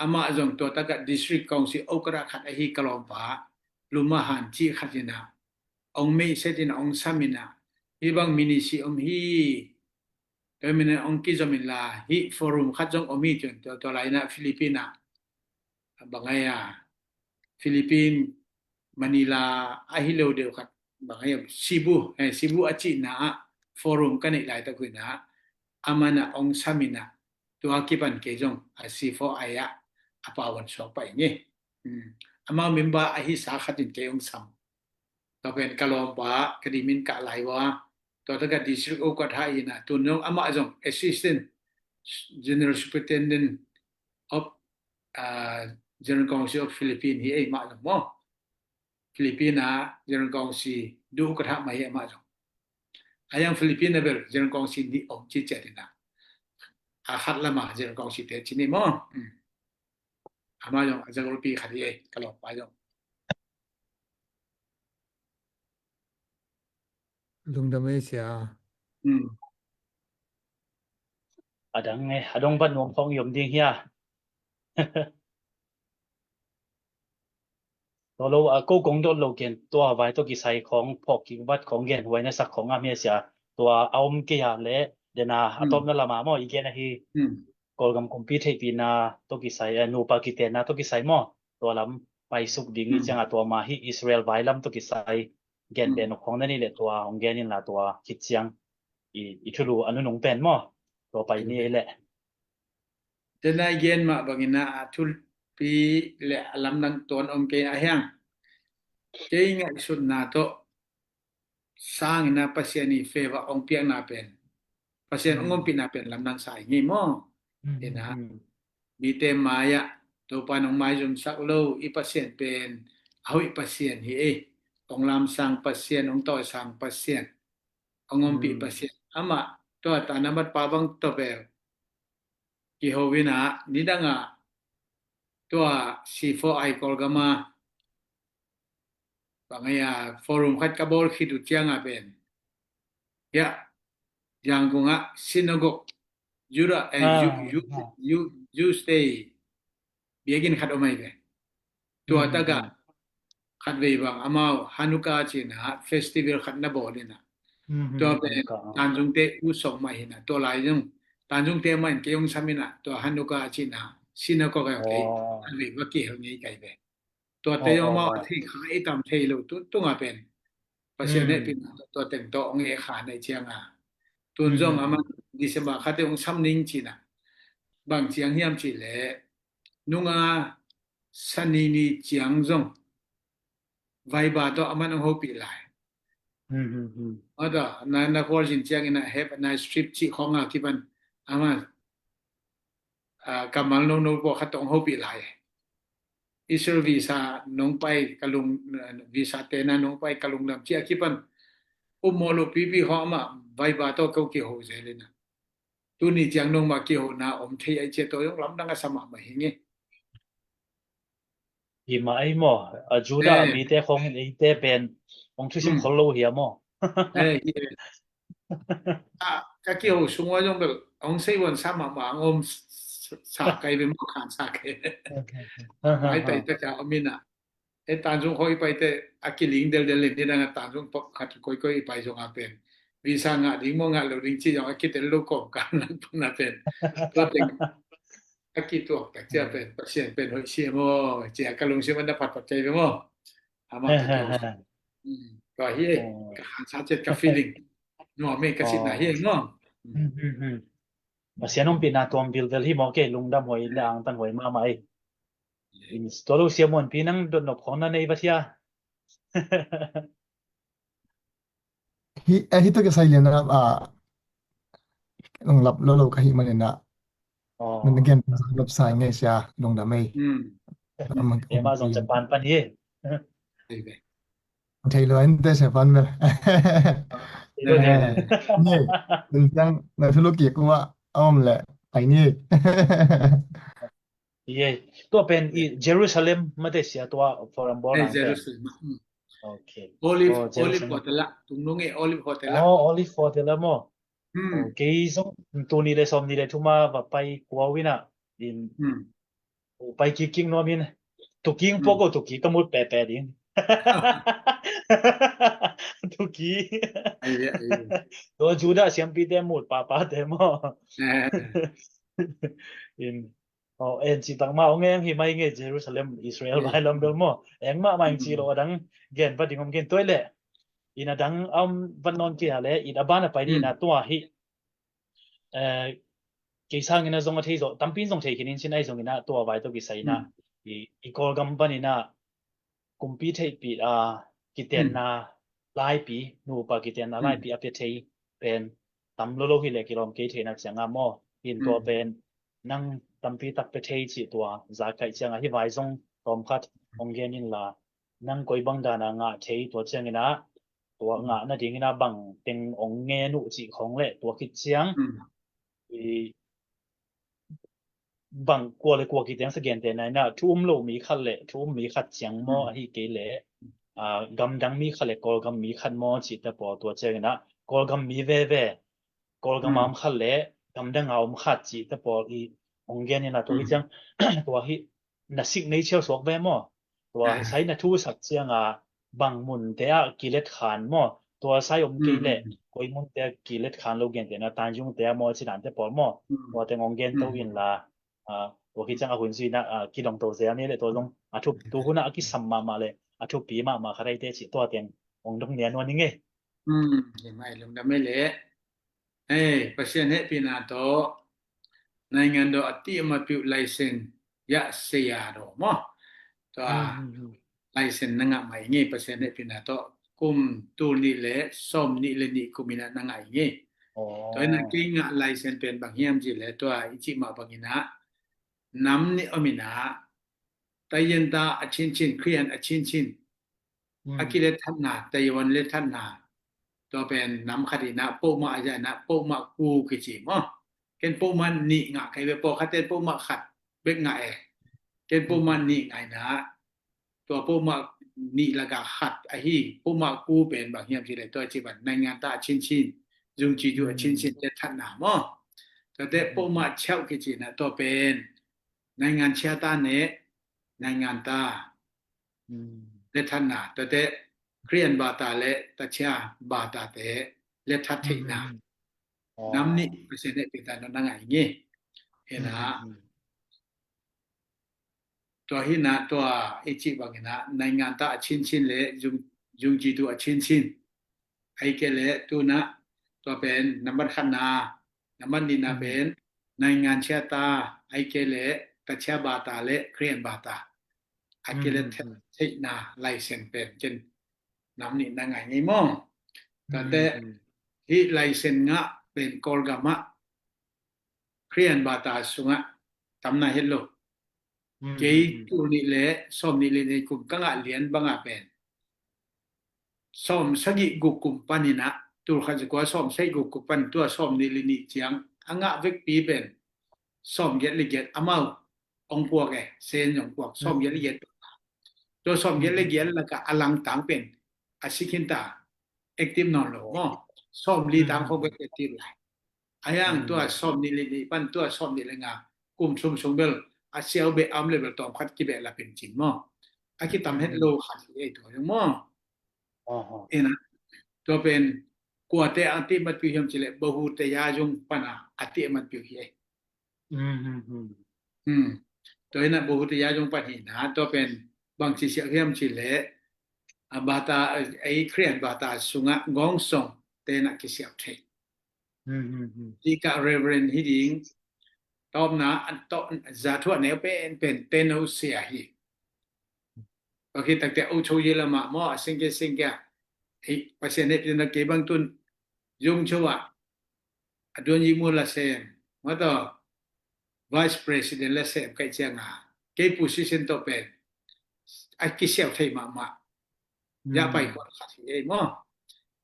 amah zong tua takah District Council okra khat ahi ka lawmpa Luma Han cih khat ina ong meihset ina ong sam ina, hi bang minisi om hi. Tua mina ong kizom inla, hih forum khat zong om hi cun, tua, tua lai ina Philippine ah, bang ai a, Philippine, Manila ahi lo deuh khat, bang ai a, Cebu, eh, Cebu a cihna ah forum ka neih laitak uh ina, amah na ong sam ina, tua kipan kei zong a C four I ah a pawan suak pah ing e. Amau member ahi sa khat in kei ong sam. Tua pen ka lawmpa, ka di min kah lai ua. Tua taka district okra ina, tun zong amah zong Assistant General Superintendent of, ah, General Council of Philippine hi ei mah zong maw. Philippine ah General Council du okra mah hi amah zong. A yang Philippine ah bel General Council nih om ci ciat ina. A khat lama General Council te ci ni maw. Amah zong a zagolpi khat hi ei, ka lawmpa zong. Lungdam ei sia. A dang e, a dong vat nuam khawng i om ding hia? Tua lo a ko kong dot lo ken, tua vai tawh kisai khawng phawk kik vat khawng gen huai na sak khawng ngam hia sia? Tua a om kei a le dena a tawpna lama maw i gen ahi. Kawlgam kumpi theihpihna tawh kisai, eh, nupa kitenna tawh kisai maw? Tua lam paisuk ding i cianga tua ma hi Israel vai lam tawh kisai gen pen khawng na ni le tua hong gen inla tua khit ciang i, i thulu a nunung pen maw? Tua pai ni ei leh. Tena i gen mah bangina a thupi le a lamdang tuan om kei a hiang. Kei ngaihsutna tawh sangina Pasian i feva ong piakna pen, Pasian ong ompihna pen lamdang sa i ngei maw? Ina mite mai-ah Topa nong maizumsak lo i Pasian pen a hoih Pasian hi ei. Ong lamsang Pasian, ong tawisang Pasian, ong ompih Pasian. Amah tua tanamat pa bang tawh bel kiho ina nidanga tua C four I Kawlgama bang ai a forum khat ka bawl khit uh cianga pen, ya, Yangon ah synagogue, Judah, eh, Ju-, Ju-, Ju-, Jews Day biakinn khat om ahi ve. Tua takah khatvei bang amau Hanukkah cih na festival khat na bawl in ah, tua pen Tanzungte u sawm mah hi na, tua lai zong Tanzungte mah in kei hong sam in ah, tua Hanukkah cih na synagogue ah kei khatvei va kihel ngei kai ve. Tuate zong amau a thei kha i tam thei lo tu tungah pen Pasian hehpihna tua teng tawh hong e kha na i cianga, tun zong amah December khatte hong sam ning cih na, bang ciang hiam cih leh nunga Sani ni ciang zong vaiba tawh aman hong hopih lai. Ada na na khualzin ciangin ah have a nice trip cih khawng a kipan ama kammal nono pawh khat tawh hong hopih lai. Israel visa nong pai ka lung, visa tena nong pai ka lungdam cih a kipan um mawh lo pipi khawng amah vaiba tawh ko kiho zel in ah. Tuni ciang nongmah kihona om thei ai cia tawh zong lamdang a sa mahmah hi nge. Hi mah ei maw, a Judah mite khawng in eite pen hong thusim khol lo hi a maw? Ka kiho sung ua zong bel hong sei wan sa mahmah ang om sa kai ve maw, khan sa kai ve. Ai tai ta ka om in ah. E Tanzung khawng i paite a kiling deldel in nidang a Tanzung pawh khat koikoi i pai zong a pen visa ngah ding maw ngah lo ding ci zong a kitel lo kawm kan lang pang na pen tua teng a kituak tak cia pen Pasian pen hoih sia maw cia ka lungsim an na phatphat cai ve maw? Amah ka kiho tua hi ei ka khansa ciat ka feeling nuam ei ka sitna hi ei maw? Pasian hong pina tuam vilvel hi maw kei lungdam huai le angtan huai mahmah ei. Tua lo sia muanpi nang dotnop khawng na nei va thia. Hi eh hi to ke sai lian a a nung lap lo lo ka hi manin a. Nung gen lap sai ngai sia nung dam ei. Ema zong Japan pan hi. Thei lo in te se pan mel. Ni nung tiang na thulu ki kuma om le ai ni. Ye. Tua pen i Jerusalem mate sia tua forum ball ang pen. Jerusalem. Okay. Olive Hotel ah. Tungnung e Olive Hotel ah. Oh, Olive Hotel ah maw? Kei zong tuni le sawm ni le thuma va pai kuau ina in pai kik kik nuam in tuking pawh ko tuki ka mut pepe ding. Tuki. Tua Judah siampite mut papate maw? In Aw, en cih tak mah hong eng hi mai nge Jerusalem, Israel vai lam bel maw? Eng mahmah eng cih lo a dang gen va ding om gen tuai leh. In a dang a om van nawn kei a leh, in a ban a pai ding in a tua hi. Eh, kei sangin a zong a thei zawh, tampi in zong thei khin in sin ahi zongin a tua vai tawh kisai in a i, i Kawlgam panin a kumpi theihpih a kitenna laipi, nupa kitenna laipi a pia thei pen tam lolo hi leh kilawm kei theihna cianga maw? Hin tua pen nang tampi tak pia thei cih tua za kaih cianga hi vai zong tawmkhat hong gen inla nang koi bang dana ngah thei tua ciangin a tua ngah nadingin a bang teng hong ngen uh cih khawng leh tua khit ciang i bang kua le kua kiteng sa gente na ina thu um lo mi khat le thu um mi khat ciang maw ahi kei le gamdang mi khat le Kawlgam mi khat maw cih te pawl tua ciang ina Kawlgam mi veve Kawlgam a om khat le gamdang a om khat cih te pawl i hong gen ina tua hi ciang tua hi na signature suak ve maw? Tua sai na thu sak cianga bang munte ah kilet khan maw? Tua sai om kei leh koi munte ah kilet khan lo gente na Tanzungte ah maw cinante pawl maw? Tua teng hong gen to inla tua kiciang a hun zui na kidong to zel ni le tua zong a thup tu hun a kisam mahmah le a thupi mahmah khat ahi te cih tua teng hong dong nia nuan ing e. Hi mai lungdam e le. Hei, Pasian hehpihna tawh naingan dawh a tih a mapiuh laisen yah seya dawh maw? Tua laisen na ngah mai ngei Pasian hehpihna tawh kum tul nih le sawm nih le nih kum inah na ngah ngei. Tua inah kei ngah laisen pen bang hiam cih le tua i cih mah bang inah nam nih om inah Taiwan ta a cincin, Khrian a cincin a kilet thatna, Taiwan let thatna. Tua pen nam khat inah pohmah a zia inah pohmah ku kici maw? Ken pohmah nih ngah kai ve pawlkhat ten pohmah khat bek ngah e. Ken pohmah nih ngah inah tua pohmah nih laka khat ahi pohmah ku pen bang hiam ci le tua ci ban naingan ta a cincin, zung ci ju a cincin let thatna maw? Tuate pohmah cheuh kici inah tua pen naingan chia ta ne, naingan ta. Hmm. Lethatna, tuate Khristian bata le tachia batate lethat theihna. Hmm. Nam nih Pasian hehpihna na ngai ngi. Ina, hmm, hmm, hmm, tua hi na, tua i cih bangin ah naingan ta a chinchin le yung, yung jitu a chinchin. Ai ke le tuna tua pen nambat khatna, nambat nihna, hmm, pen naingan chia ta, ai ke le tachia bata le Khristian bata. A ke le, hmm, theihna laisen pen ken nam nih na ngai ngei maw. Tate, hmm, hmm, hih laisen ngah pen Kawlgam ah Khristian bata sungah tamna het lo. Hmm, kei, hmm, hmm, tul nih le sawm nih le nih kum ka ngah lian banga pen sawm sagih guk kum panin ah, tul khat za kua sawm sagih guk kum pan tua sawm nih le nih ciang a ngah vekpi pen sawm giat le giat, amau ong puak e, sen ong puak, sawm giat le giat. Tua sawm giat le giat lakah a langtang pen a si khin ta, active nawn lo maw. Sawm li tang khong bek active lai. A hiang tua sawm nih le nih pan tua sawm nih le nga kum sum sung bel a siau beh am le bel tawm khat kibeh la pen cin maw. A kitam het lo khat hi ei tua zong maw. Ina, tua pen kuate a tih matpiu hiam cileh Bahu Teya zong pana a tih matpiu hi ei. Hmm, hmm, hmm. Hmm. Tua ina Bahu Teya zong pan hi na, tua pen bang ci siak hiam cileh a bata, ei Khristian bata sungah gawngsong tena kisiak thei. Hmm, hmm, hmm. Hika Reverend hi ding, tawpna, an tawp, zathuah neu pen, pen, teno sia hi. Baki takte o cho ye lama maw, a singke, singke. Ei, Pasian hehpihna kei bang tun, yung cho a, a duan yi mu la sem, maw taw, Vice President la sem kai cianga, kei position to pen a kisiau thei mahmah. Ya pai khuat khat hi ei maw.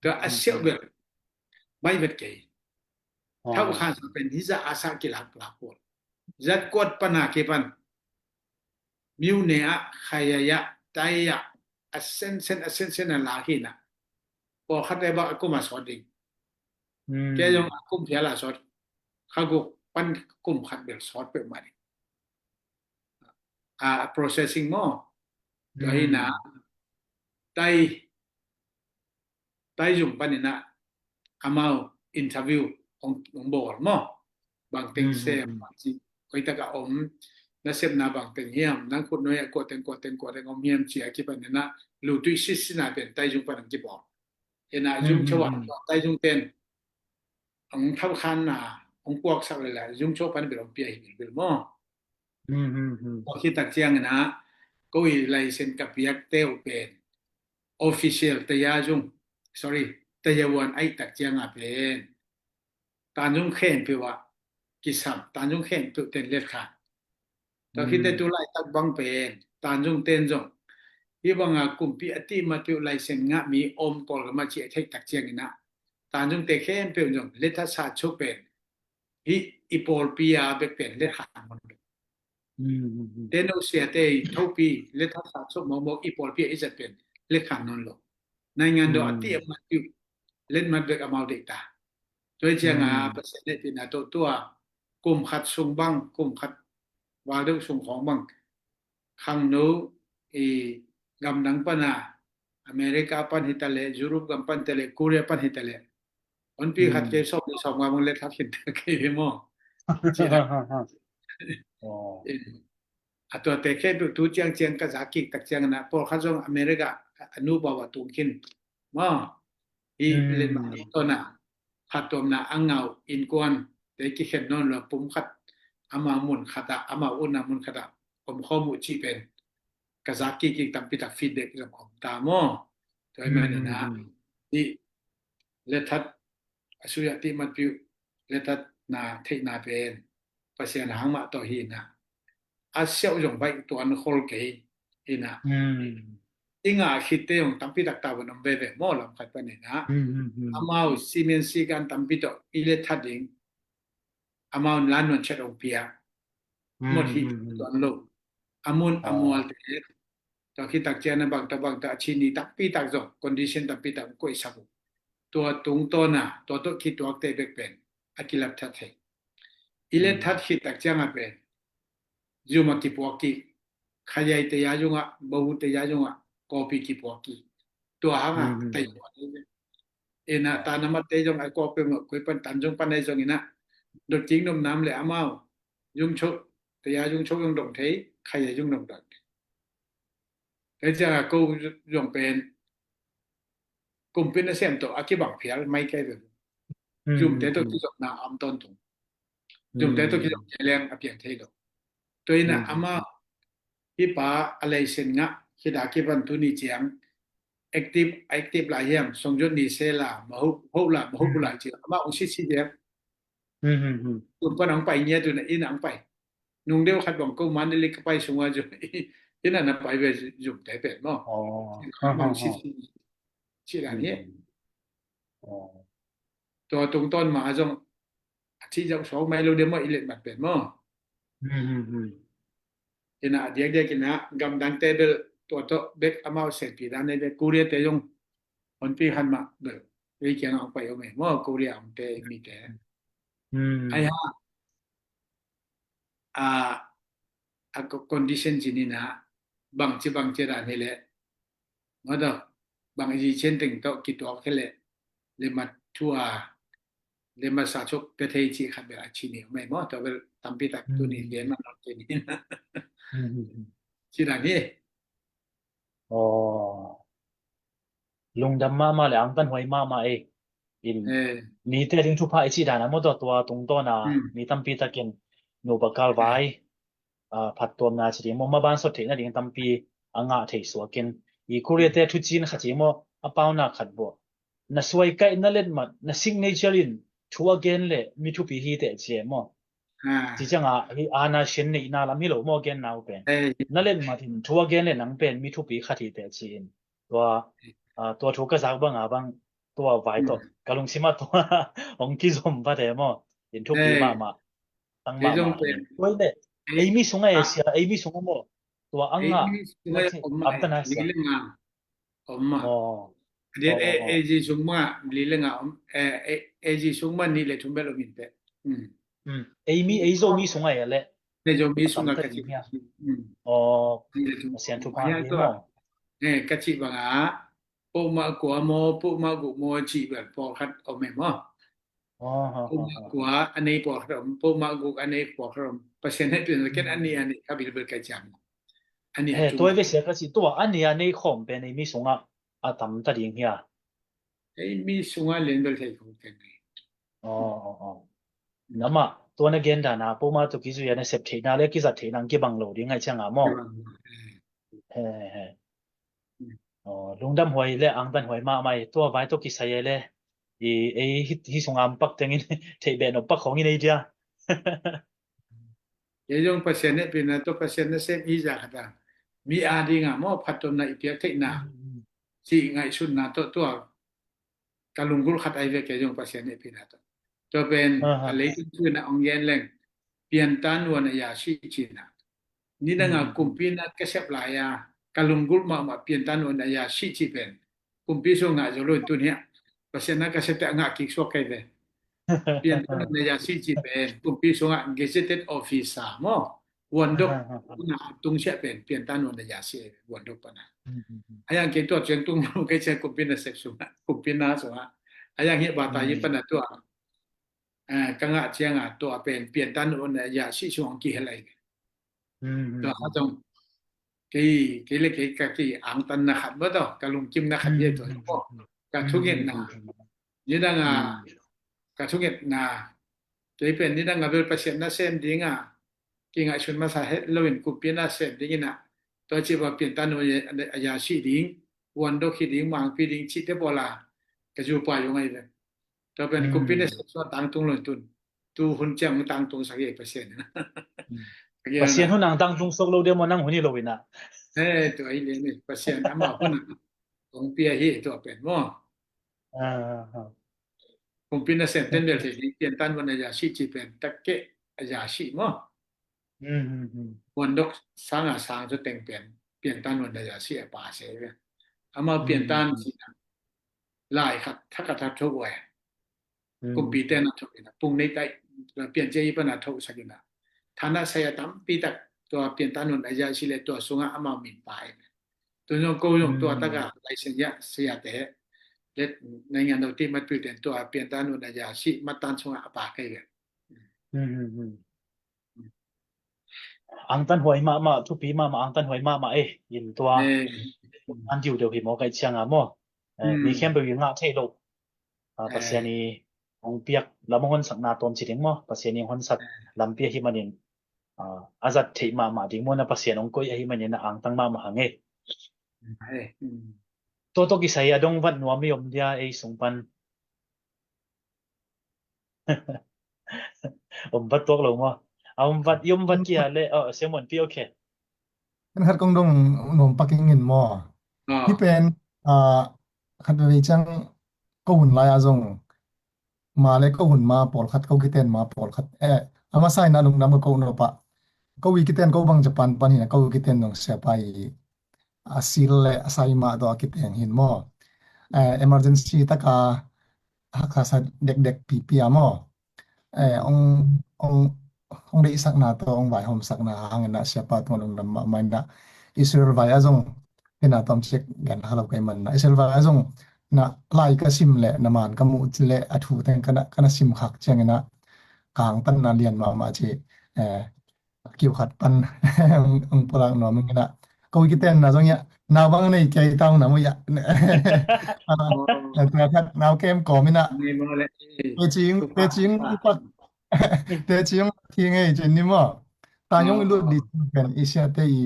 Tua a siau bel bai vet kei. Thau khan sa pen hi za a sa kilak lak pol. Zat kuat pana ke pan. Miu ne a khaya ya tai ya a sen sen a sen sen a la hi na. Pawlkhat e bak a kum a sawt ding. Ke zong a kum phial a sawt. Kha guk pan kum khat bel sawt peuhmah ding. A, a processing maw. Tua hi na tai, tai zung panin ah amau interview ong, ong bawl maw. Bangteng sem, bangci, koitak a om, na sepna bangteng hiam, nang khut nuai a kuateng, kuateng, kuateng om hiam cia kipanin ah lutui sisina pen tai zung pan ang kibawl. Ina zung chawah tai zung ten ang thau khanna ang puaksak le la zung chaw pan bil ang pia hi bil bil maw. Aw, hi tak ciangin ah ko i laisen ka piak teu pen official taya zung, sorry, taya wan ai tak cianga pen tanzung khen piu ah kisam, tanzung khen piu ten let khan. Tua khite tu laitak bang pen tanzung ten zong hi banga kumpi a tih matpiu laisen ngah mi om Kawlgam a ci a theih tak ciangin ah tanzung te khempeuh zong lethat sa chuk pen hi i pawlpi a bek pen lethat nawn lo. Teno siate i thopi lethat sa chuk mawkmawk i pawlpi a i zat pen lethat nawn lo. Naingan do a tih a matpiu letmat bek amau deih ta. Tua hi cianga Pasian hehpihna tawh tua kum khat sung bang, kum khat val deuh sung khawng bang khangno i gamdang pana, America pan hi ta leh, Europe gam pan hi ta leh, Korea pan hi ta leh, honpi khat kei sawm ni sawm nga bang lethat khin ta kei hi maw. A tuate khempeuh tu ciangciang ka za kik tak ciangin ah pawlkhat zong America a nupa va tung khin maw. Hi letmah tawna phattuamna a ngau innkuan te kikhen nawn lo pum khat ama mun khatah ama unna mun khatah om khawm uh cih pen ka za kik kik tampi tak feedback zong om ta maw. Tua hi manin ah hi lethat a sui a tih matpiu lethatna theihna pen Pasian hang mah tawh hi na a siau zong baih tuan khol kei hi na. I ngah khitte zong tampi tak ta van om veve maw lam khat panin ah amau simen sikan tampi tawh i lethat ding amau lan nuan chet ong pia mot hi tuan lo. A mun a mual te tua khi tak cian a bangta bangta a chini tampi tak zong condition tampi tak koihsak uh. Tua tungtawna tua tawh khi tuakte bek pen a kilap that thei. I let that khit tak cianga pen zum a kipuak kik, khayaite ya zungah, bahu te ya zungah, kawpi kipuak kik. Tua hangah tei tua te. Ena ta na mat te zong a kawpi ma koi pan tan zong pan ai zong ina. Dot kik nom nam le amau. Zung chok, te ya zung chok zong dong thei, khaya zung dong dong thei. Te ciang a ko zong pen. Kumpin a siam to a kibang phial mai kai ve. Zumte to kizopna am ton tung. Zumte to kizop leng a piang thei lo. Tua ina ama hi pa a leisen ngah hi da kipan tu ni ciang active, active la hiam, song jot ni se la, ma ho, ho la, ma ho bu la ciang ama ong si si diam. Tum pan ang pai ngia tu na ina ang pai. Nung deu khat bang ko man ili ka pai sunga zom. Ina na pai ve zom te pen mo. Bang si si. Si dan hi. Tua tung ton ma zong a ci zau so mai lo de mo ilet mat pen mo. Ina a diak diak ina gamdang te bel tua to bek amau se pi dan ne de Korea te zong on pi han ma bel. Ei kiang ang pai om e mo Korea om te mi te. Ai ha a, a condition cin ina bangci bangci dan hi le mada bang i cin teng to kituak hi le le mat thua le mat sa chok pe thei ci khat bel a ci ni mai mo to bel tampi tak tu ni gen man ci ni ci dan hi. Lungdam mahmah le angtan huai mahmah ei. In mite ding thupha i cih dan a maw tua tungtawn a mi tampi takin nupa kalvai phattuamna ci ding maw maban sot theihna ding tampi a ngah thei suakin i Korea te thucin khat ci maw a paunak khat bawh na suai kaih na letmat na signature in thu a gen le mi thupi hi teh ci e maw. Ci cianga hi ana sian neihna lam hi lo maw gen nau pen na letmat in thu a gen le nang pen mi thupi khat hi teh ci in tua tua thu ka zak banga bang tua vai tawh ka lungsima tua hong kizom va te maw in thupi mahmah tang mahmah. Ei mi sunga e sia ei mi sunga maw tua anga amtana sia. Om ma. Dia e e ji sung ma li le nga om e e ji sung ma ni le thum bel om in pe. Ei mi ei zo mi sunga e le. Ne zo mi sunga ka ci. Oh. Sian thu pa ni mo. Ne ka ci banga. Pu ma kua mo pu ma gu mo ci bel po khat om e mo. Puma kua a nei pawlkhat om, puma guk a nei pawlkhat om. Pasian hehpihna ken a ni a nei kha bilbil kai ciam. A ni a tung. Tua i ve sia ka cih tua a ni a nei khawm pen ei mi sungah a tam ta ding hia? Ei mi sungah lian bel thei khong ken. Nama tua na gen dana puma tu kizui a na sep theihna le kizat theihna ang kibang lo ding ngai cianga maw? He he. Lungdam huai le angtan huai mahmah i tua vai tawh kisai e le i ei hi sungah am pak tengin theih beh nop pak khawngin ei dia. Kei zong Pasian hehpihna tawh Pasian nasem i za khat a mi a dingah maw phattuamna i piak theihna cih ngaihsutna tawh tua ka lunggulh khat ai ve kei zong Pasian hehpihna tawh. Tua pen a leitung thu in a ong gen leng pianta nuan a ya si cihna. Nidanga kumpi na ka sep lai a ka lunggulh mahmah pianta nuan a ya si cih pen kumpi sung ngah zo lo in tun hiah Pasian na ka sep te a ngah kik suak kai ve. Pianta nuan a ya si cih pen kumpi sungah gazetted officer maw. Vuandok na tung siah pen pianta nuan a ya si vuandok pana. Ayang kei tua ciang tung lo kei ciang kumpi na sep sungah kumpi na sungah ayang hiah bata yi pana tua. Ka ngah cianga tua pen pianta nuan a ya si sungah kihelai. Tua kha zong kei kei le kei ka ki angtan na khat ba tawh ka lungkim na khat ye tua ka thungetna. Nidanga ka thungetna kei pen nidanga bel Pasian na sem dinga kingaihsun masa het loin kumpi na sem dingina tua ciba pianta nuan a ya si ding vuandok hi ding mangpi ding cihte bawla ka zupa yong ai ve. Tua pen kumpi na sem sua tangtung loin tun tu hun ciang tangtung sak ye Pasian. Pasian hun ang tangtung sok lo dia mo nang hun hi lo ina. He tua hi le ni Pasian ama hun ang kong pia hi tua pen mo. Kumpi na sem ten bel thei hi pian tan wan a ya si ci pen tak ke a ya si mo. Wan dok sang a sang cu teng pen pian tan wan a ya si a pa se ve. Ama pian tan si na lai khat thak a thak tho ua. Kumpi te na tho ina pung nei tai pian cia i pan a tho sak ina. Thana saya tampi tak tua pianta nun a ya si le tua sungah amau min pa e. Tun zong ko zong tua taka laisen ya siate le naingan lo ti matpil ten tua pianta nun a ya si matan sungah a pa kai ve. Angtan huai mahmah, thupi mahmah, angtan huai mahmah e. In tua an diu deuh hi maw kai cianga maw? Mi khempeuh i ngah theih loh Pasian i hong piak lam hong honsakna tawm ci ding maw? Pasian i hong honsak lampi ahi manin a zat theih mahmah ding maw, na Pasian hong koih ahi manin a angtang mahmah hang e. Tua tawh kisai a dong vat nuam i om dia ei sung pan? Om vat tuak lo maw? A om vat, i om vat kia le, oh, Simon pi, okay. Kan khat kong dong nuam pak ing in maw? Hi pen khat vei ciang ko hun lai a zong ma le ko hun ma pawlkhat, ko kiten ma pawlkhat, eh, a masa in a lungdam ka ko nop ah ko i kiten ko bang Japan pan hi na, ko i kiten zong siapa i a sil le a sai mah tawh a kiteng hin maw? Eh, emergency taka haksa sa dekdek pipi a maw? Eh, ong ong ong deihsakna tawh ong vaihawmsakna hangin ah siapa tungah lungdam mahmah in ah Israel vai a zong hina tawm cik gen kha lo kei man na Israel vai a zong na lai ka sim le na man ka muh le a thu teng kana kana sim khak ciangin ah ka angtanna lian mahmah ci. Eh, kiu khat pan ang pulak nuam ing ina ko kiten na zong ia nau bang nei kei tau na mu ia. Tua khat nau kem kom ina tecing tecing pak tecing ki ngei cin ni maw? Ta nyong i lut di pen i sia te i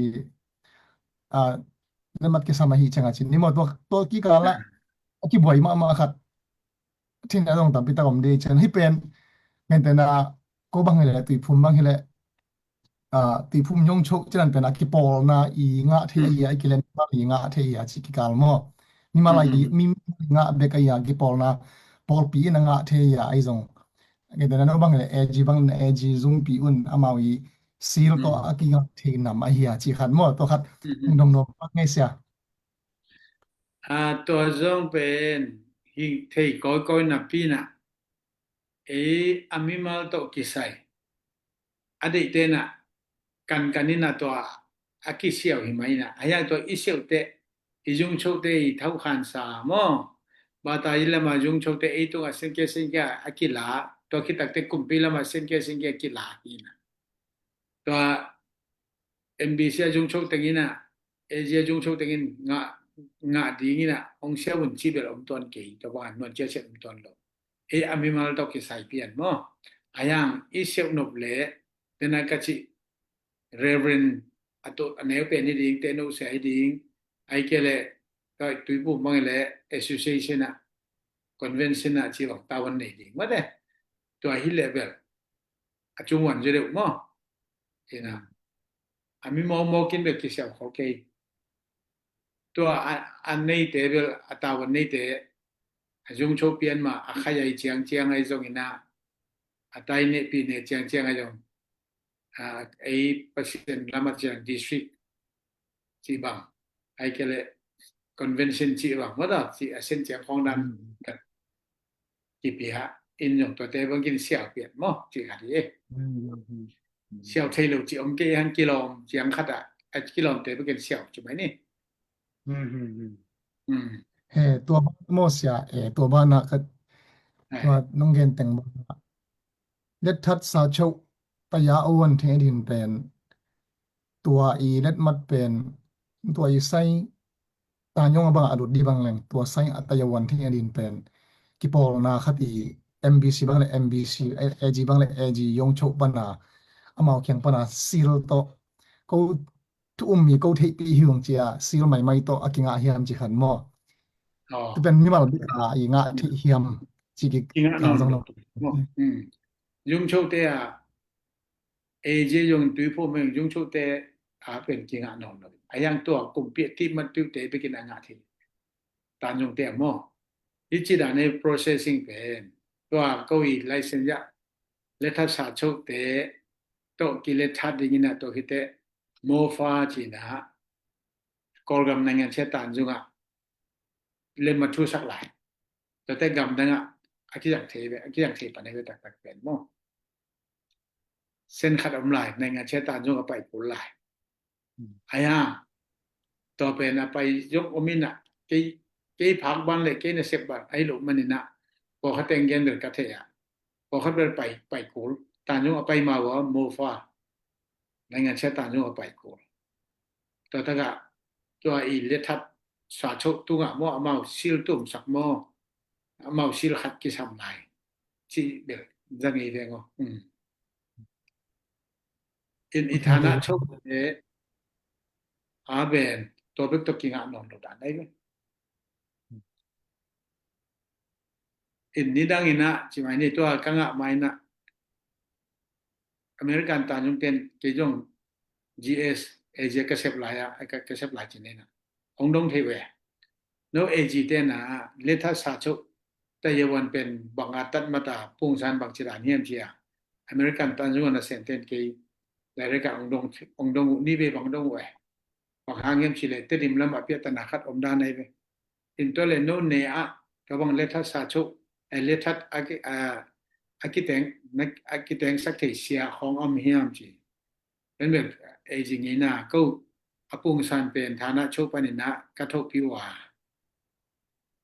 a le mat kisam ahi cianga cin ni maw? Tua tua kikala a kibuai mahmah khat thin a zong tampi tak om dei cian hi pen. Ngen tena ko bang hi le tuiphum bang hi le tuiphum nyong cho cian pen a kipawlna i ngah thei a i kilem i ngah thei a ci kikal maw? Mimal a i mi ngah bek a i a kipawlna pawlpi in a ngah thei a i zong. Ngen tena no bang hi le AG bang le AG zungpi un amau i sil tawh a kingah thei nam ahi a ci khat maw? Tua khat dong dong ngai sia. A tua zong pen hi thei kawikawi napi na ei a mimal tawh kisai a deihte na kankan ina tua a kisiau hi mai na a hiang tua i siaute i zungchote i thaukhansa maw? Bata i lama zungchote ei tunga senke senke a kila tua kitakte kumpi lama senke senke a kila hi na. Tua MBC a zungcho tengina AG a zungcho tengin ngah ngah dingina ong siau un ci bel om tuan kei tua banga nuan cia sian om tuan lo. Ei a mimal tawh kisai pian maw? A yang i siau nop le tena ka ci Reverend a to a neu pen hi ding te no sia hi ding ai ke le ka tuipu mang le association a convention a ci bang tawan nei ding mate. Tua hi le bel a cung wan zia deuh maw? Ina a mi mawkmawk in bek kisiau khol kei. Tua a neite bel a tau a neite a zungcho pian ma a khai ai ciangciang ai zong ina a tai ne pi ne ciangciang ai zong ei Pasian lama ciang district ci bang ai ke le convention ci bang mata ci a sen ciang khong dan kipia in zong tuate bangin siau pian maw ci khat hi e. Siau thei lo ci om kei han kilawm ciang khat ah a kilawmte bangin siau ci mai ni. He tua ban maw sia e tua ban ah khat tua nong gen teng ban ah let that sa choh taya a wan thei a din pen tua i let mat pen tua i sai ta nyong a bang a lut di bang leng tua sai a taya wan thei a din pen kipawlna khat i MBC bang le MBC AG bang le AG yong choh pana amau kiang pana sil tawh ko thu um mi ko theihpih hi ung cia sil maimai tawh a kingah hiam ci khan maw? Tupen mimal bik a i ngah theih hiam ci kikal zong lo. Zungchote a AG zong tuiphum heng zungchote a pen kingah nawn lo a yang tua kumpi a tihmat tuite bekin a ngah theih tan zongte a maw? Hi ci dan ei processing pen tua ko i license ah le that sa chote tawh ki le that dingin a tawh hite MOFA cina Kawlgam naingan sia tan zungah lemma thusak lai. Tuate gamdangah a kizang thei ve a kizang thei pan ve taktak pen maw? sen khat om lai, naingan sia tan zong a pai kul lai. Ai ha, tua pen a pai zong om in ah, kei, kei phak ban le kei nasep ban ahi loh manin ah, pawlkhat teng gen bel ka thei ah, pawlkhat bel pai, pai kul, tan zong a pai ma ua, MOFA, naingan sia tan zong a pai kul. Tua takah, tua i lethat sa choh tungah maw, amau sil tumsak maw, amau sil khat kisam lai, ci bel zang i veng aw. In i thana choh te a ben, tua bek tawh kingah nawn lo dan ai ve. In nidang in ah, ci mai ni, tua ka ngah mai in ah, American tan zong ten kei zong G S, A G ka sep lai ah, ka, ka sep lai ci nei na. Hong dong thei ve. No A G ten ah, lethat sa choh, ta ye wan pen bang a tat mata pungsan bang ci dan hiam ci a. American tan zong na sen ten kei, lai reka hong dong, hong dong uh ni ve bang dong uh eh. Bang hang hiam ci le, Tedim lam a piah tana khat om dan ai ve. In tua le no ne ah, ka bang lethat sa choh, eh, lethat a ki, a, a kiteng, na, a kiteng sak thei sia khong om hiam ci. Pen bel, eh, zing ina ko, a pungsan pen thana choh panin ah ka thoh piu a.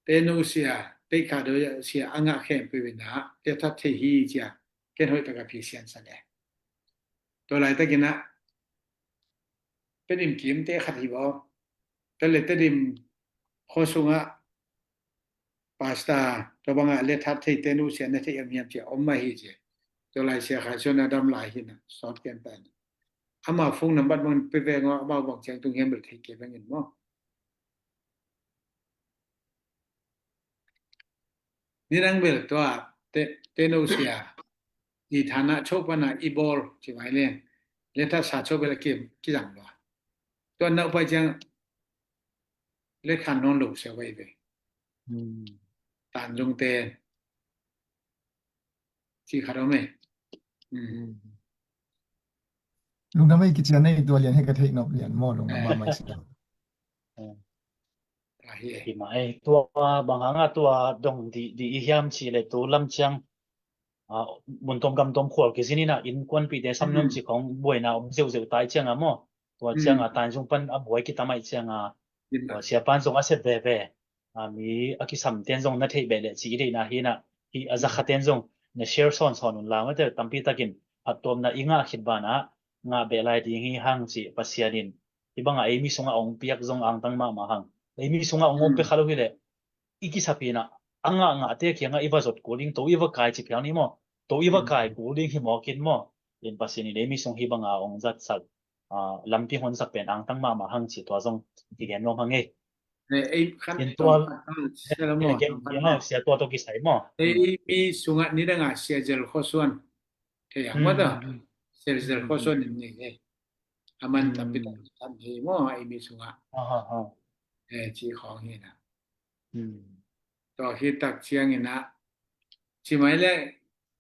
Te no sia, te kha do sia a ngah khem piu ina, lethat thei hi cia, ken hoih taka pi sian sa le. Tua lai takin ah, Tedim kim te khat hi baw. Te le Tedim khuasung ah, Pastor, tua bang a lethat thei te nu sia na thei am hiam cia om mah hi cia. Tua lai sia khai suan a dam lai hi na, sawt ken ta na. Ama phone number bang pe veng aw, ama bang ciang tung hiam bel thei ke bang in maw. Nidang bel tua, te, te no sia. I thana choh pana i bawl, ci mai leng. Lethat sa choh bel a kim, kizang lua. Tua nau pai ciang, let khan nawn lo sia vai ve. Tan zong te. Ci khat om e. Lungdam ei, kicia nei tua lian he ka theih nop lian maw, lungdam mahmah i si lo. Ahi e. Hi mah ei, tua bang hanga tua dong di, di i hiam ci le tu lam ciang, ah, mun tom gam tom khual kizin ina innkuanpihte sam nuam ci khong buaina om zeuhzeuh tai cianga maw. Tua cianga tan zong pan a buai kitam aih cianga, tua sia pan zong a sep veve. A mi a kisam ten zong na theih beh leh ci i deihna hi na, hi a zakha ten zong na share sawnsawn un la mate, tampi takin phattuamna i ngah khit banah ngah beh lai ding hi hang ci Pasian in hi banga ei mi sungah ong piak zong angtang mahmah hang. Ei mi sungah ong om pia kha lo hileh i kisapina a ngah ngahte kiangah i va zot kul ding, to i va kai ci phial ni maw, to i va kai kul ding hi mawkin maw. In Pasian in ei mi sung hi banga ong zatsak, ah, lampi honsak pen angtang mahmah hang ci tua zong kigen nuam hang ei. Ei khan in tua gen gen sia tua tawh kisai maw. Ei mi sungah nidanga sia zel khuasuan thei ang mata. Sia zel khuasuan in nei ei. Aman tampi tak kan thei maw ei mi sungah. Eh, ci khawng hi na. Tua hi tak ciangin ah ci mai le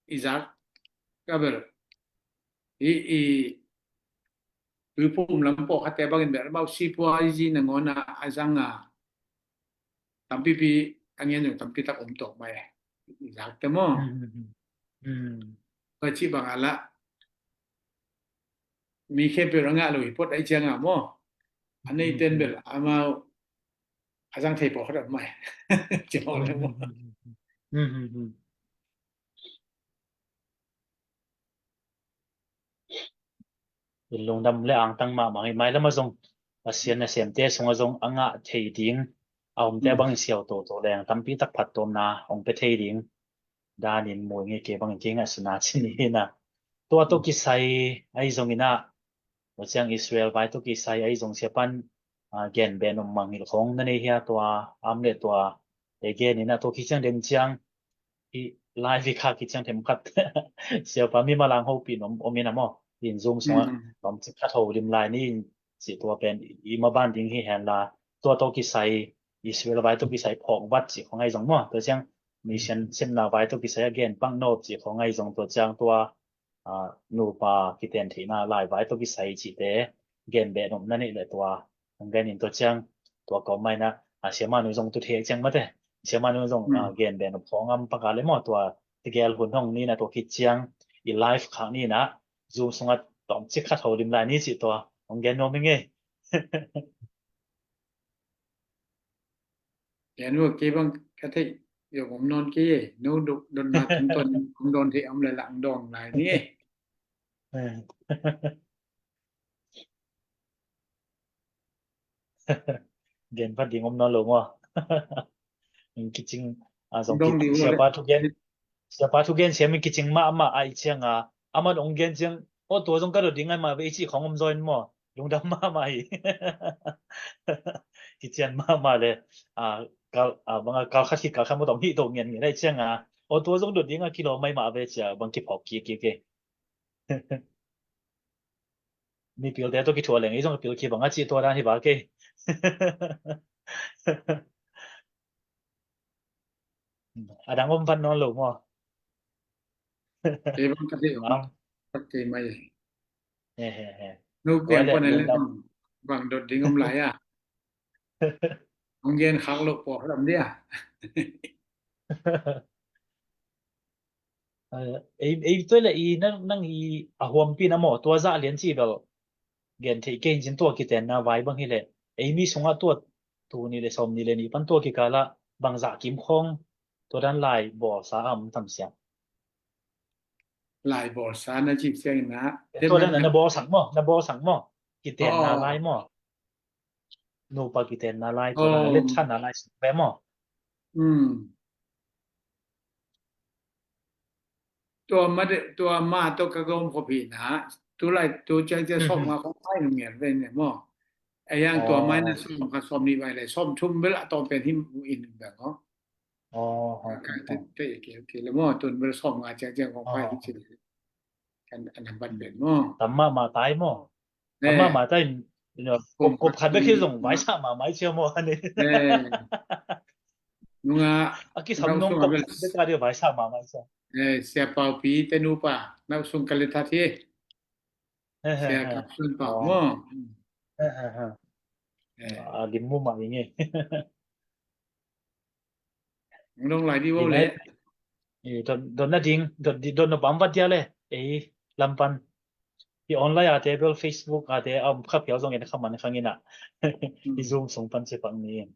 i zak ka bel i, i tuiphum lam pawh khatte bangin bel mau sipua i zi nangawn a a zang a tampipi a ngen zong tampi tak om tawk mai i zakte maw. Ka cih bang a lah mi khempeuh a ngah lo hi phot ai cianga maw. A neiten bel amau a zang thei pawh khat a mai. Ci maw le maw. In lungdam le angtang mahmah hi mai lama zong Pasian nasemte sungah zong a ngah thei ding a omte bangin siau toto leng tampi tak phattuamna hong pia thei ding danin mui nge kei bangin kei ngaihsutna cin hi na. Tua tawh kisai ahi zongin ah, tua ciang Israel vai tawh kisai ahi zong sia pan, ah, gen ben om mangngilh khong na nei hia tua am le tua te gen in ah tua kiciang den ciang i live i kha kiciang themkhat siapa mi malang hopih nom om in ah maw in Zoom sungah om cik khat ho lim lai ni in cih tua pen i maban ding hi hen la tua tawh kisai Israel vai tawh kisai phawk vat cih khong ahi zong maw tua ciang mission sepna vai tawh kisai a gen pang nop cih khong ahi zong tua ciang tua, ah, nupa kiten theihna lai vai tawh kisai cihte gen beh nop na neih leh tua hong gen in tua ciang tua kawm mai na, ah, siamanu zong tu thei ciang mate siamanu zong, ah, gen beh nop khong am paka le maw tua tegel hun hong ni na tua kiciang i live khak ni na Zoom sungah tawmcik khat holim lai ni cih tua hong gen nuam ing ei. Gen uh, kei bang ka theih zong om nawn kei ei. No dotna tungtawn hong dawn theih om leh lah hong dawn lai ni ei. Gen phat ding om nawn lo maw? Min kicing a zong dong ding siapa thu gen, siapa thu gen siam min kicing mahmah ahih cianga, aman ong gen ciang, aw tua zong ka dot ding ngai mah ve i cih khong om zaw in maw? Lungdam mahmah hi. Kician mahmah le, a, kal, a, banga kal khat hi kal khat maw tawh hih to ngen ngen ahih cianga, aw tua zong dot dinga kilawm mai mah ve cia bang kiphawk kik kik kei. Mipilte tawh kithuah leng ei zong a pil kibang a cih tua dan hi bak kei. A dang om vat nawn lo maw? Kei bang ka theih om kei mai. He he he. No piang pon a le bang dot ding om lai a. Hong gen khak lo pawh lam dia. Ei, ei tuai le i nang, nang i a huampi na maw, tua zah lian ci bel gen thei kei in cin tua kitenna vai bang hi le, ei mi sungah tua tu ni le sawm ni le ni pan tua kikala bang zah kim khong tua dan lai bawlsa a om tam siam. Lai bawlsa na ci siang na tua dan na bawlsak maw, na bawlsak maw, kitenna lai maw? Nupa kitenna lai, tua na let thanna lai suk ve maw? Tua ma de, tua ma tawh ka gawm khop hi na, tu lai tu ciang ciang sawm nga khong pai nung ngiat ve ne maw? A yang tua mai na sawm khat sawm nih vai lai sawm thum bel a tawm pen him in bel maw? Ka te ke ke le maw, tun bel sawm nga ciang ciang khong pai hi ci. Kan an hambat ben maw? Tam mahmah tai maw? Tam mahmah tai. Kop khat bek hi zong vaisa mahmah i cia maw ani? Nunga a kisam nung kop khat bek a dia vaisa mahmah i cia. Sia Paupi te nupa nau sung ka le that hi. Sia Kap Sun Pau maw? A lim mu mah i nge. Dong lai di wo le. Don na ding, don na bam vat dia le. Ei lampan. I online a te bel Facebook a te a om kha phial zong en kha man kha ngina. I Zoom sung pan ci pak ni.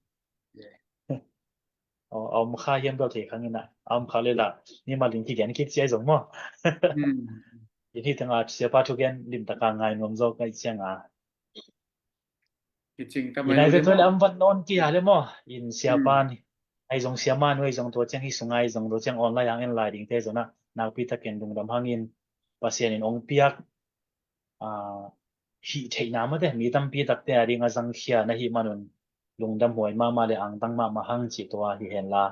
A om kha hiam bel thei kha ngina. A om kha le la. Ni ma ling ki gen kik cia zong maw? I hi tanga siapa thu gen lim taka ngai nuam zo kai cianga. Inai ve tua le am van nawn kia le maw? In siapa ni. Ai zong siama nu ai zong tua ciang hi sungai zong tua ciang online hang en lai ding te zona nakpi takin lungdam hangin Pasian in ong piak hih theihna mate mi tampi takte a ding a zangkhia na hih manun lungdam huai mahmah le angtang mahmah hang cih tua hi henla.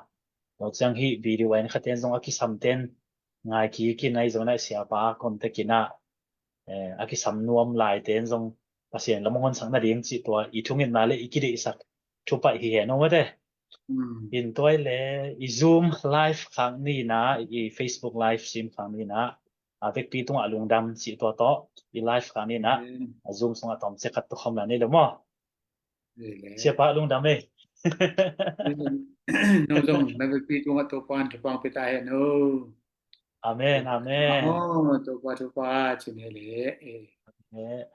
Tua ciang hih video a en khaten zong a kisamten ngai kikin ai zong na siapa a kontekinah a kisam nuam laite in zong Pasian lam hong honsak nading cih tua i thungetna le i kideihsak thupaih hi hen ong mate. In tuai le i Zoom live khak nina, i Facebook live stream khak nina a vekpi tungah lungdam cih tua tawh i live khak nina a Zoom sungah tawmcik khat tukhawm la ni le maw? Siapa lungdam ei. No zong na vekpi tungah Topa'n thupha pia ta hen o. Amen, amen. Topa, Topa cin he le.